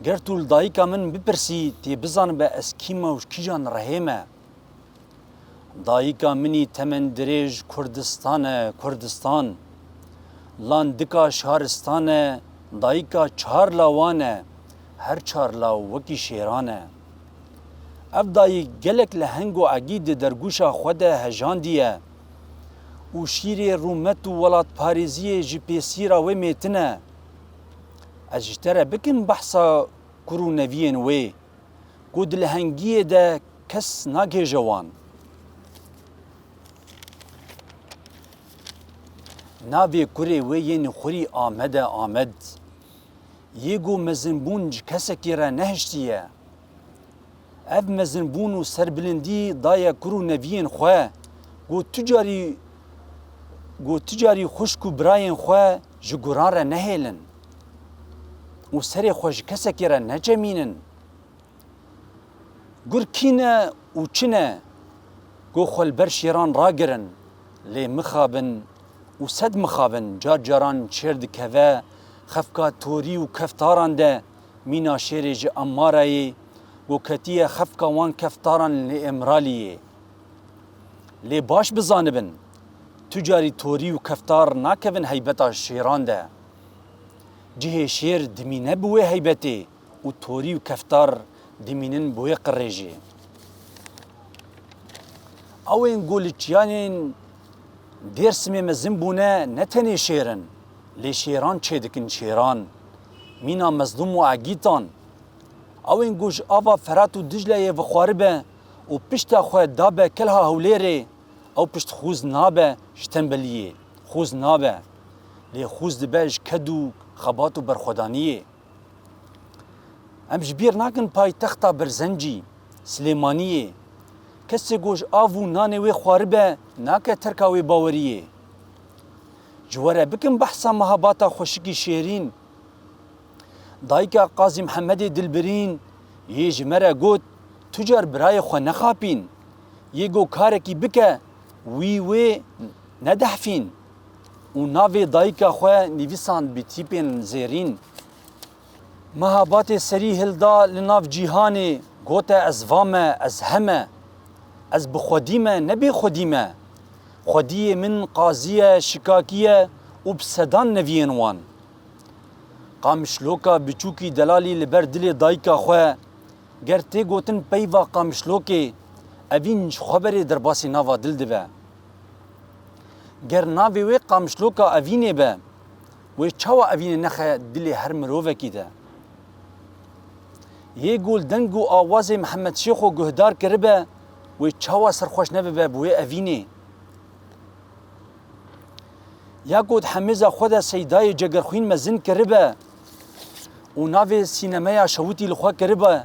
Ger tu li dayika min bipirsî, tê bizanibe ez kî me û ji kîjan rehê me. Dayika min î temendirêj Kurdistan e, Kurdistan. Landika şaristan e, dayika çar lawan e, her çar law wekî şêran e. Ev dayik gelek leheng û egî di dergûşa xwe de hejandiye û şîrê rûmet û welatparêziyê ji pêsîra wê mêtin e. Ez ji te re bikim behsa kur û neviyên wê, ku di lehengiyê de kes nagêje wan. Navê kurê wê yê nixurî Amed e, Amed. Yê ku mezinbûn ji kesekî re nehiştiye. Ev mezinbûn û serbilindî daye kur û neviyên xwe, ku tu carî, ku tu carî xwişk û birayên xwe ji guran re nehêlin û serê xwe ji kesekî re necemînin. Gur kî ne û çi ne, ku xwe li ber şêran ragirin, lê mixabin û sed mixabin, car caran şêr dikeve xefka torî û keftaran de, mîna şêrê ji Emmarayê, ku ketiye xefka wan keftaran li Îmraliyê. Lê baş bizanibin, tu carî torî û keftar nakevin heybeta şêran de. Cihê şêr dimîne bi wê heybetê û torî û keftar dimînin bi wê qirêjê. Ew ên ku li çiyanên Dêrsimê mezin bûne ne tenê şêr in, lê şêran çêdikin şêran. Mîna Mezlûm û Egîtan. Ew ên ku ji ava Ferat û Dicleyê vixwaribe û pişta xwe dabe kelha Hewlêrê, ew pişt xûz nabe ji tembeliyê, xûz nabe. Lê xûz dibe ji ked û xebat û berxwedaniyê. Em ji bîr nakin paytexta Berzencî, Silêmaniyê. Kesê ku ji av û nanê wê xwaribe, nake terka wê baweriyê. Ji we re bikim behsa mehabata xweşikî Şêrîn. Dayika Qazî Mihemedê Dilbirîn yê ji me re got, tu car birayê xwe nexapîn. Yê ku karekî bike, wî wê nedehfîn. Û navê dayika xwe nivîsand bi tîpên zêrîn. Mehabatê serî hilda li nav cîhanê, gote, ez va me, ez heme. Ez bi xwedî me, ne bê xwedî me. Xwediyê min qazî ye, şikakî ye û bi sedan neviyên wan. Qamişloka biçûkî delalî li ber dilê dayika xwe, ger tê gotin peyva Qamişlokê, evîn ji xwe berê derbasî nava dil dibe. Ger navê wê Qamişloka Evînê be, wê çawa Evînê nexe dilê her mirovekî de? Yê ku li deng û awazê Mihemed Şêxo guhdar kiribe, wê çawa serxweş nebibe bi wê Evînê? Ya ku di hemêza xwe de Seydayê Cegerxwîn mezin kiribe û navê sînemeya şewitî li xwe kiribe,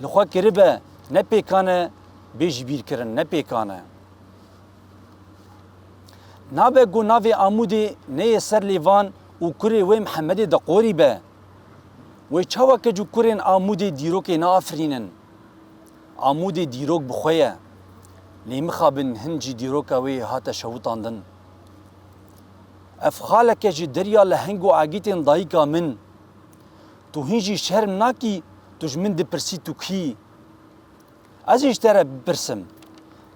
li xwe kiribe, ne pêkan e bê ji bîr kirin, ne pêkan e. Nabe ku navê Amûdê neyê ser lêvan û kurê wê Mihemedê Deqorî be. Wê çawa kec û kurên Amûdê dîrokê neafirînin? Amûdê dîrok bi xwe ye. Lê mixabin hin jî dîroka wê hate şewitandin. Ev xaleke ji derya leheng û agîtên dayika min. Tu hîn jî şerm nakî, tu ji min dipirsî tu kî yî? Ez jî ji te re bipirsim,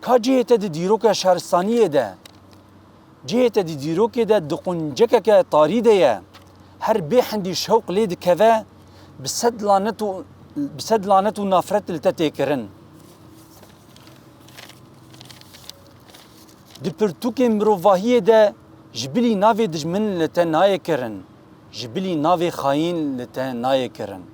ka cihê te di dîroka şaristaniyê de, cihê te di dîrokê de di quncekeke tarî de ye, her bê hindî şewq lê dikeve, bi sed lanet û, bi sed lanet û nafret li te tê kirin. Di pirtûkên mirovahiyê de ji bilî navê dijmin li te nayê kirin, ji bilî navê xayîn li te nayê kirin.